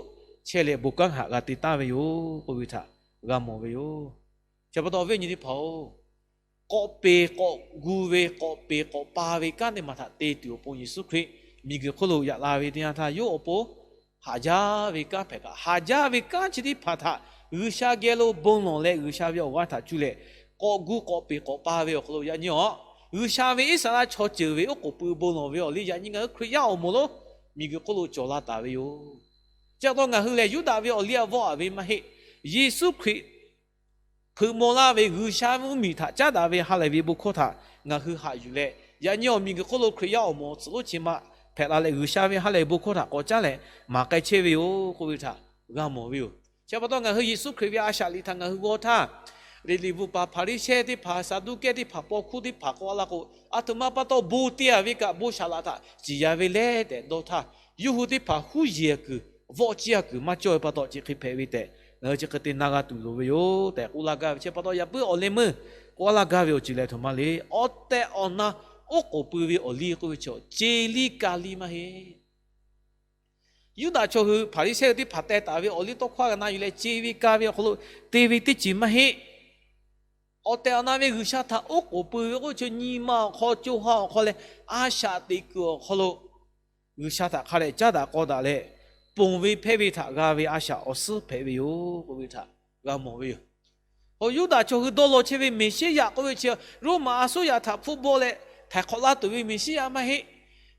chehˇ leh bon kanˉ haꞈ g'a te taˍ ve yoˬ k'oˆ ve htaꞈ g'a mawˬ ve yoˬ. Chi pa taw awˬ viˉ awˬ nyi teˇ hpaˍ-oˬ, k'awꞈ peˍ k'awꞈ gu ve, kawꞈ peˍ k'awꞈ pa ve kanˉ teˇ maˬ htaꞈ te tuˬ awˬ pon Yeˍsuˆ Hkriꞈ miˬguiˬ hk'oˆ lo yaꞈ la ve teˇ yanˇ htaˇ, yawˇ awˬ pon haꞈ jaˇ ve kanˉ hpehꞈ kaꞈ, haꞈ jaˇ ve kanˉ chi teˇ hpaˍ htaꞈ G'uiˬsha geh lo bon lawˬ leh G'uiˬsha ve awˬ g'aˇ htaꞈ cuˇ leh k'awꞈ gu k'awꞈ peˍ k'awꞈ pa ve awˬ hk'aw lo yaꞈ nyi awˬ G'uiˬsha ve Iˉsaˍreˍlaˆ chaw ceuˬ ve oˉ k'oˍ pui bon lawˬ ve awˬ liˇ yaꞈ nyi ngaˬ hui Hkriꞈ yaˇ awˬ moˍ lonˉ miˬguiˬ hk'oˆ lo cawˬ la taˍ ve yoˬ. Chi pa taw ngaˬ hui lehˬ Yuˇdaꞈ ve awˬ liˇ a vawˆ a ve maˇ heˆ. Yeˍsuˆ Hkriꞈ hpeuꞈ maw laˇ ve G'uiˬsha ve mvuhˇmiˬ htaꞈ caˉ daꞈ ve ha lehˬ ve bon hkawˇ htaꞈ ngaˬ hui haꞈ yuˬ leh, yaꞈ nyi awˬ miˬguiˬ hk'oˆ lo Hkriꞈ yaˇ awˬ moˍ tcuhꞈ lonˉ chi ma hpehꞈ la leh G'uiˬsha ve ha lehˬ ve bon hkawˇ htaꞈ k'awꞈ caˉ leh maˍ k'ai chehˇ ve yoˬ k'oˆ ve htaꞈ g'a mawˬ ve yoˬ. Chi pa taw ngaˬ hui Yeˍsuˆ Hkriꞈ ve a shaꞈ liꞈ htaꞈ ngaˬ hui g'aw htaˇ, liꞈ bvuhꞈ paˍ Hpaˍriˍsehˇ teˇ hpaˍ, Saˍduˆkehˇ teˇ hpaˍ, paw hkuˇ teˇ hpaˍ k'oˆ a laˇ k'o, aˬ htoꞈ ma pa taw bon te a ve kaꞈ bon shaˍ laꞈ htaꞈ ciˍ ya ve leh tehꞈ dawˇ htaˇ, yawˇ hui teˇ hpaˍ huˉ yeˬ a kuiˬ, vawˆ ciˇ a kuiˬ maˇ cawˇ ve pa taw chi hk'e hpehꞈ ve tehꞈ ngaˬ hui chi hk'e te na g'a tuˬ loˍ ve yoˬ tehꞈ k'oˆ laˇ gaˇ ve. Chi pa taw yaꞈ puiˉ awˬ leh meuˇ k'oˆ a laˇ gaˇ ve awˬ ceuˬ lehˬ, aˬ htoꞈ ma le, awˬ tehˬ awˬ na oˉ k'oˍ pui ve awˬ liˇ k'oˆ ve chaw ce liˇ ka liˇ maˇ heˆ. Yuˇdaꞈ chaw hui Hpaˍriˍsehˇ hui teˇ hpaˍ teh taˍ ve awˬ liˇ tawˇ hkawˇ g'a na yuˬ leh ce ve ka ve awˬ hk'aw lo te ve teˇ ceuˬ maˇ heˆ. Awˬ tehˬ awˬ na ve G'uiˬsha htaꞈ oˉ k'oˍ pui ve k'oˆ ve chaw nyi ma awˬ hk'aw, co ha awˬ hk'aw leh a shaꞈ teꞈ kuiˬ awˬ hk'aw lo G'uiˬsha htaꞈ hk'a dehꞈ caˉ daꞈ k'aw daꞈ leh, ponˬ ve hpehˇ ve htaꞈ g'a ve a shaꞈ awˬ suhˉ hpehꞈ ve yoˬ k'oˆ ve htaꞈ g'a mawˬ ve yoˬ. Hk'e Yuˇdaꞈ chaw hui dawˇ law chehˇ ve Meˍsiˉyaꞈ k'oˆ ve chi Roˉmaꞈ a suˉ yaꞈ htaꞈ hpfuhˆ bawˆ leh htaiˍ hk'awꞈ laˇ tuˬ ve Meˍsiˉyaꞈ maˇ heˆ.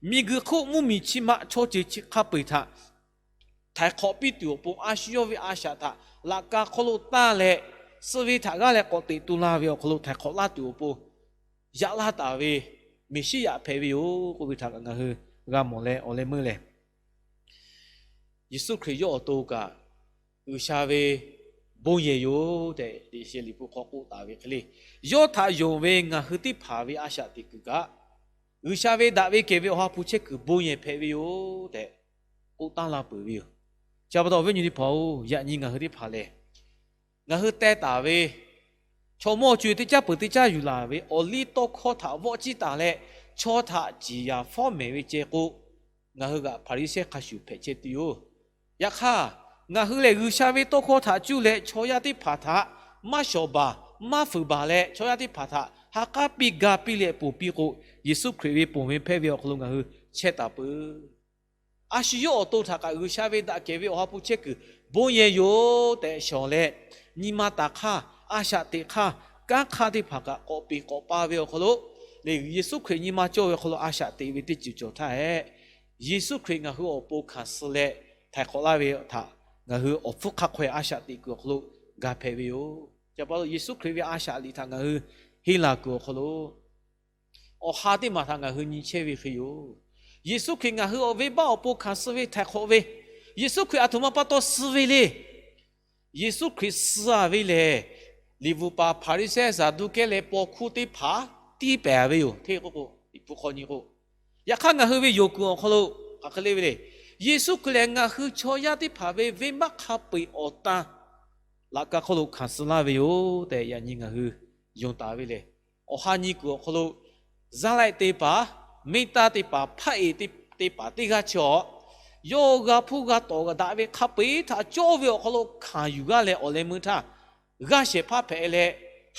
Miˬguiˬ hk'oˆ mvuhˇmiˬ chi ma chaw ceuˬ chi hk'a peu-eˬ htaꞈ htaiˍ hk'awꞈ piˇ tuˬ awˬ pon a shu yawˇ ve a shaꞈ htaꞈ laꞈ ka hk'oˆ lo tanˇ leh, suh ve htaꞈ g'aˇ leh k'awꞈ teꞈ tu la ve awˬ hk'aw lo htaiˍ hk'awꞈ laˇ tuˬ awˬ pon yaꞈ laˇ taˍ ve Meˍsiˉyaꞈ hpehꞈ ve yoˬ k'oˆ ve htaꞈ kaꞈ ngaˬ hui g'a mawˬ leh awˬ leh meuˇ lehˬ, Yeˍsuˆ Hkriꞈ yawˇ awˬ to kaꞈ G'uiˬsha ve bon yehˬ yoˬ tehꞈ, Liꞈ hpu hk'aw k'oˆ taˍ ve hk'e le, yawˇ htaꞈ yonˍ ve ngaˬ hui teˇ hpaˍ ve a shaꞈ teꞈ kuiˬ kaꞈ, G'uiˬsha ve daꞈ ve kehˬ ve Awˬ ha hpu chehˇ kuiˬ bon yehˬ hpehꞈ ve yoˬ tehꞈ k'oˆ taˍ la peuˬ ve yoˬ. Chi pa taw awˬ viˉ awˬ nyi teˇ hpaˍ-oˬ, yaꞈ nyi ngaˬ hui teˇ hpaˍ lehˬ, ngaˬ hui teh taˍ ve chaw mawˇ co-e teˇ caˉ peuˬ teˇ caˉ yuˬ laˬ ve awˬ liˇ tawˇ hkawˇ htaꞈ vawˆ ciˇ taˍ leh, chaw htaꞈ ciˍ yanˍ fawˉ mehˍ ve ceh k'o, ngaˬ hui g'aꞈ Hpaˍriˍsehˇ hk'a shuˍ hpehꞈ chehˇ tuˬ yoˬ. Yaꞈ hk'aˇ, ngaˬ hui lehˬ G'uiˬsha ve tawˇ hkawˇ htaꞈ cuˇ leh chaw yaˇ teˇ hpaˍ htaꞈ maˇ shawˍ baˬ, maˇ fuiˍ baˬ leh chaw yaˇ teˇ hpaˍ htaꞈ ha k'aˉ piˇ ga piˇ leh ponˬ piˇ k'o, Yeˍsuˆ Hkriꞈ ve ponˬ ve hpehˇ ve awˬ hk'aw lo ngaˬ hui chehˇ taˍ peuˬ. A shu yawˇ awˬ to htaꞈ kaꞈ G'uiˬsha ve daꞈ kehˬ ve Awˬ ha hpu chehˇ kuiˬ bon yehˬ yoˬ tehꞈ shawˍ leh, nyi ma taˍ hk'aˇ, a shaꞈ teꞈ hk'aˇ, kanˉ hk'aˇ teˇ hpaˍ kaꞈ k'awꞈ peˍ k'awꞈ pa ve awˬ hk'aw lo, lehˬ Yeˍsuˆ Hkriꞈ nyi ma cawˇ ve awˬ hk'aw lo a shaꞈ teꞈ ve teˇ ceuˬ cawˬ htaˇ hehꞈ, Yeˍsuˆ Hkriꞈ ngaˬ hui awˬ pon hkanˍ suh leh htaiˍ hk'awꞈ laˇ ve htaꞈ ngaˬ hui awˬ hpfuhˇ hk'a hk'aw e a shaꞈ teꞈ kuiˬ awˬ hk'aw lo ga hpehꞈ ve yoˬ. Chi pa taw Yeˍsuˆ Hkriꞈ ve a shaꞈ liꞈ htaꞈ ngaˬ hui henˇ laˬ kuiˬ awˬ hk'aw lo awˬ ha teˇ maˬ htaꞈ ngaˬ hui nyi chehˇ ve hk'e yoˬ. Yeˍsuˆ Hkriꞈ ngaˬ hui awˬ venˇbaˆ awˬ pon hkanˍ suh ve htaiˍ hk'awꞈ ve, Yeˍsuˆ Hkriꞈ aˬ htoꞈ ma pa taw suh ve le. Yeˍsuˆ Hkriꞈ suh a ve lehˬ, liꞈ bvuhꞈ paˍ Hpaˍriˍsehˇ, Saˍduˆkehˇ leh paw hkuˇ teˇ hpaˍ tiˇ pehˍ ve yoˬ. Hteˇ k'oˆ k'o, Liꞈ hpu hk'aw nyi k'o, yaꞈ hk'aˇ ngaˬ hui ve yonˍ kuiˬ awˬ hk'aw lo hk'aˬ hk'e le ve le, Yeˍsuˆ Hkriꞈ lehˬ ngaˬ hui chaw yaˇ teˇ hpaˍ ve venˇbaˆ hk'a peu-eˬ awˬ tan laꞈ ka hk'oˆ lo hkanˍ suh laˇ ve yoˬ tehꞈ yaꞈ nyi ngaˬ hui yonˍ taˍ ve lehˬ, awˬ ha nyi kuiˬ awˬ hk'aw lo Zaˇlaˆ teˇ hpaˍ, Meˇtaˇ teˇ hpaˍ, Hpaˇ eˍ teˇ hpaˍ teˇ g'aˇ chi awˬ, yawˇ g'a hpuˇ g'a tawˍ daꞈ ve hk'a peu-eˬ htaꞈ cawˇ ve awˬ hk'aw lo hkanˍ yuˬ g'aˇ leh awˬ leh meuˇ htaˇ, g'aˇ shehˍ hpaˇ hpehꞈ leh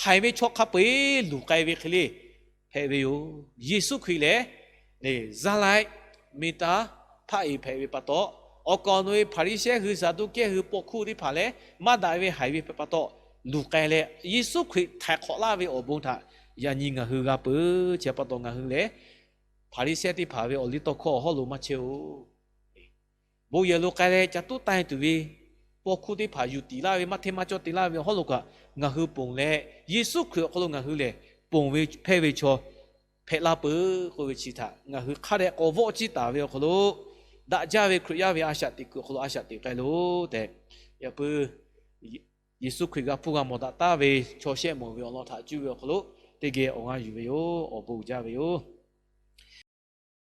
haiˬ ve chaw hk'a peu-eˬ luˬ k'ai ve hk'e le hpehꞈ ve yoˬ. Yeˍsuˆ Hkriꞈ lehˬ, Zaˇlaˆ, Meˇtaˇ, Hpaˇ eˍ hpehꞈ ve pa taw, awˬ kaˍ awˬ nu ve Hpaˍriˍsehˇ hui, Saˍduˆkehˇ hui, paw hkuˇ teˇ hpaˍ lehˬ maˇ daꞈ ve haiˬ ve hpehꞈ pa taw luˬ k'ai leh, Yeˍsuˆ Hkriꞈ htaiˍ hk'awꞈ laˇ ve awˬ bon htaꞈ yaꞈ nyi ngaˬ hui g'a peuˬ. Chi pa taw ngaˬ hui lehˬ Hpaˍriˍsehˇ teˇ hpaˍ ve awˬ liˇ tawˇ hkawˇ awˬ hawˉ lo maˇ chehˇ-oˬ. Bon yehˬ lo k'ai leh ca tuˉ tanˇ tuˬ ve paw hkuˇ teˇ hpaˍ yuˬ tiˍ laˇ ve, maˇ hteˇ maˇ cawˇ te laˇ ve awˬ hawˉ lo kaꞈ ngaˬ hui ponˬ leh, Yeˍsuˆ Hkriꞈ awˬ hk'aw lo ngaˬ hui lehˬ ponˬ ve hpehˇ ve chaw hpehꞈ laˇ peuˬ k'oˆ ve chi htaꞈ ngaˬ hui hk'a dehꞈ k'awꞈ vawˆ ciˇ taˍ ve awˬ hk'aw lo, daꞈ jaˇ ve Hkriꞈ yaˇ ve a shaꞈ teꞈ kuiˬ awˬ hk'aw lo a shaꞈ teꞈ k'ai loˬ tehꞈ, yaꞈ puiˉ Yeˍsuˆ Hkriꞈ g'a hpuˇ g'a mawˬ daꞈ taˍ ve chaw shehˆ mawˬ ve awˬ lawn htaꞈ cuˇ ve awˬ hk'aw lo teˇ geh awˬ g'aˇ yuˬ ve yoˬ. Awˬ bon uiˍ jaˇ ve yoˬ.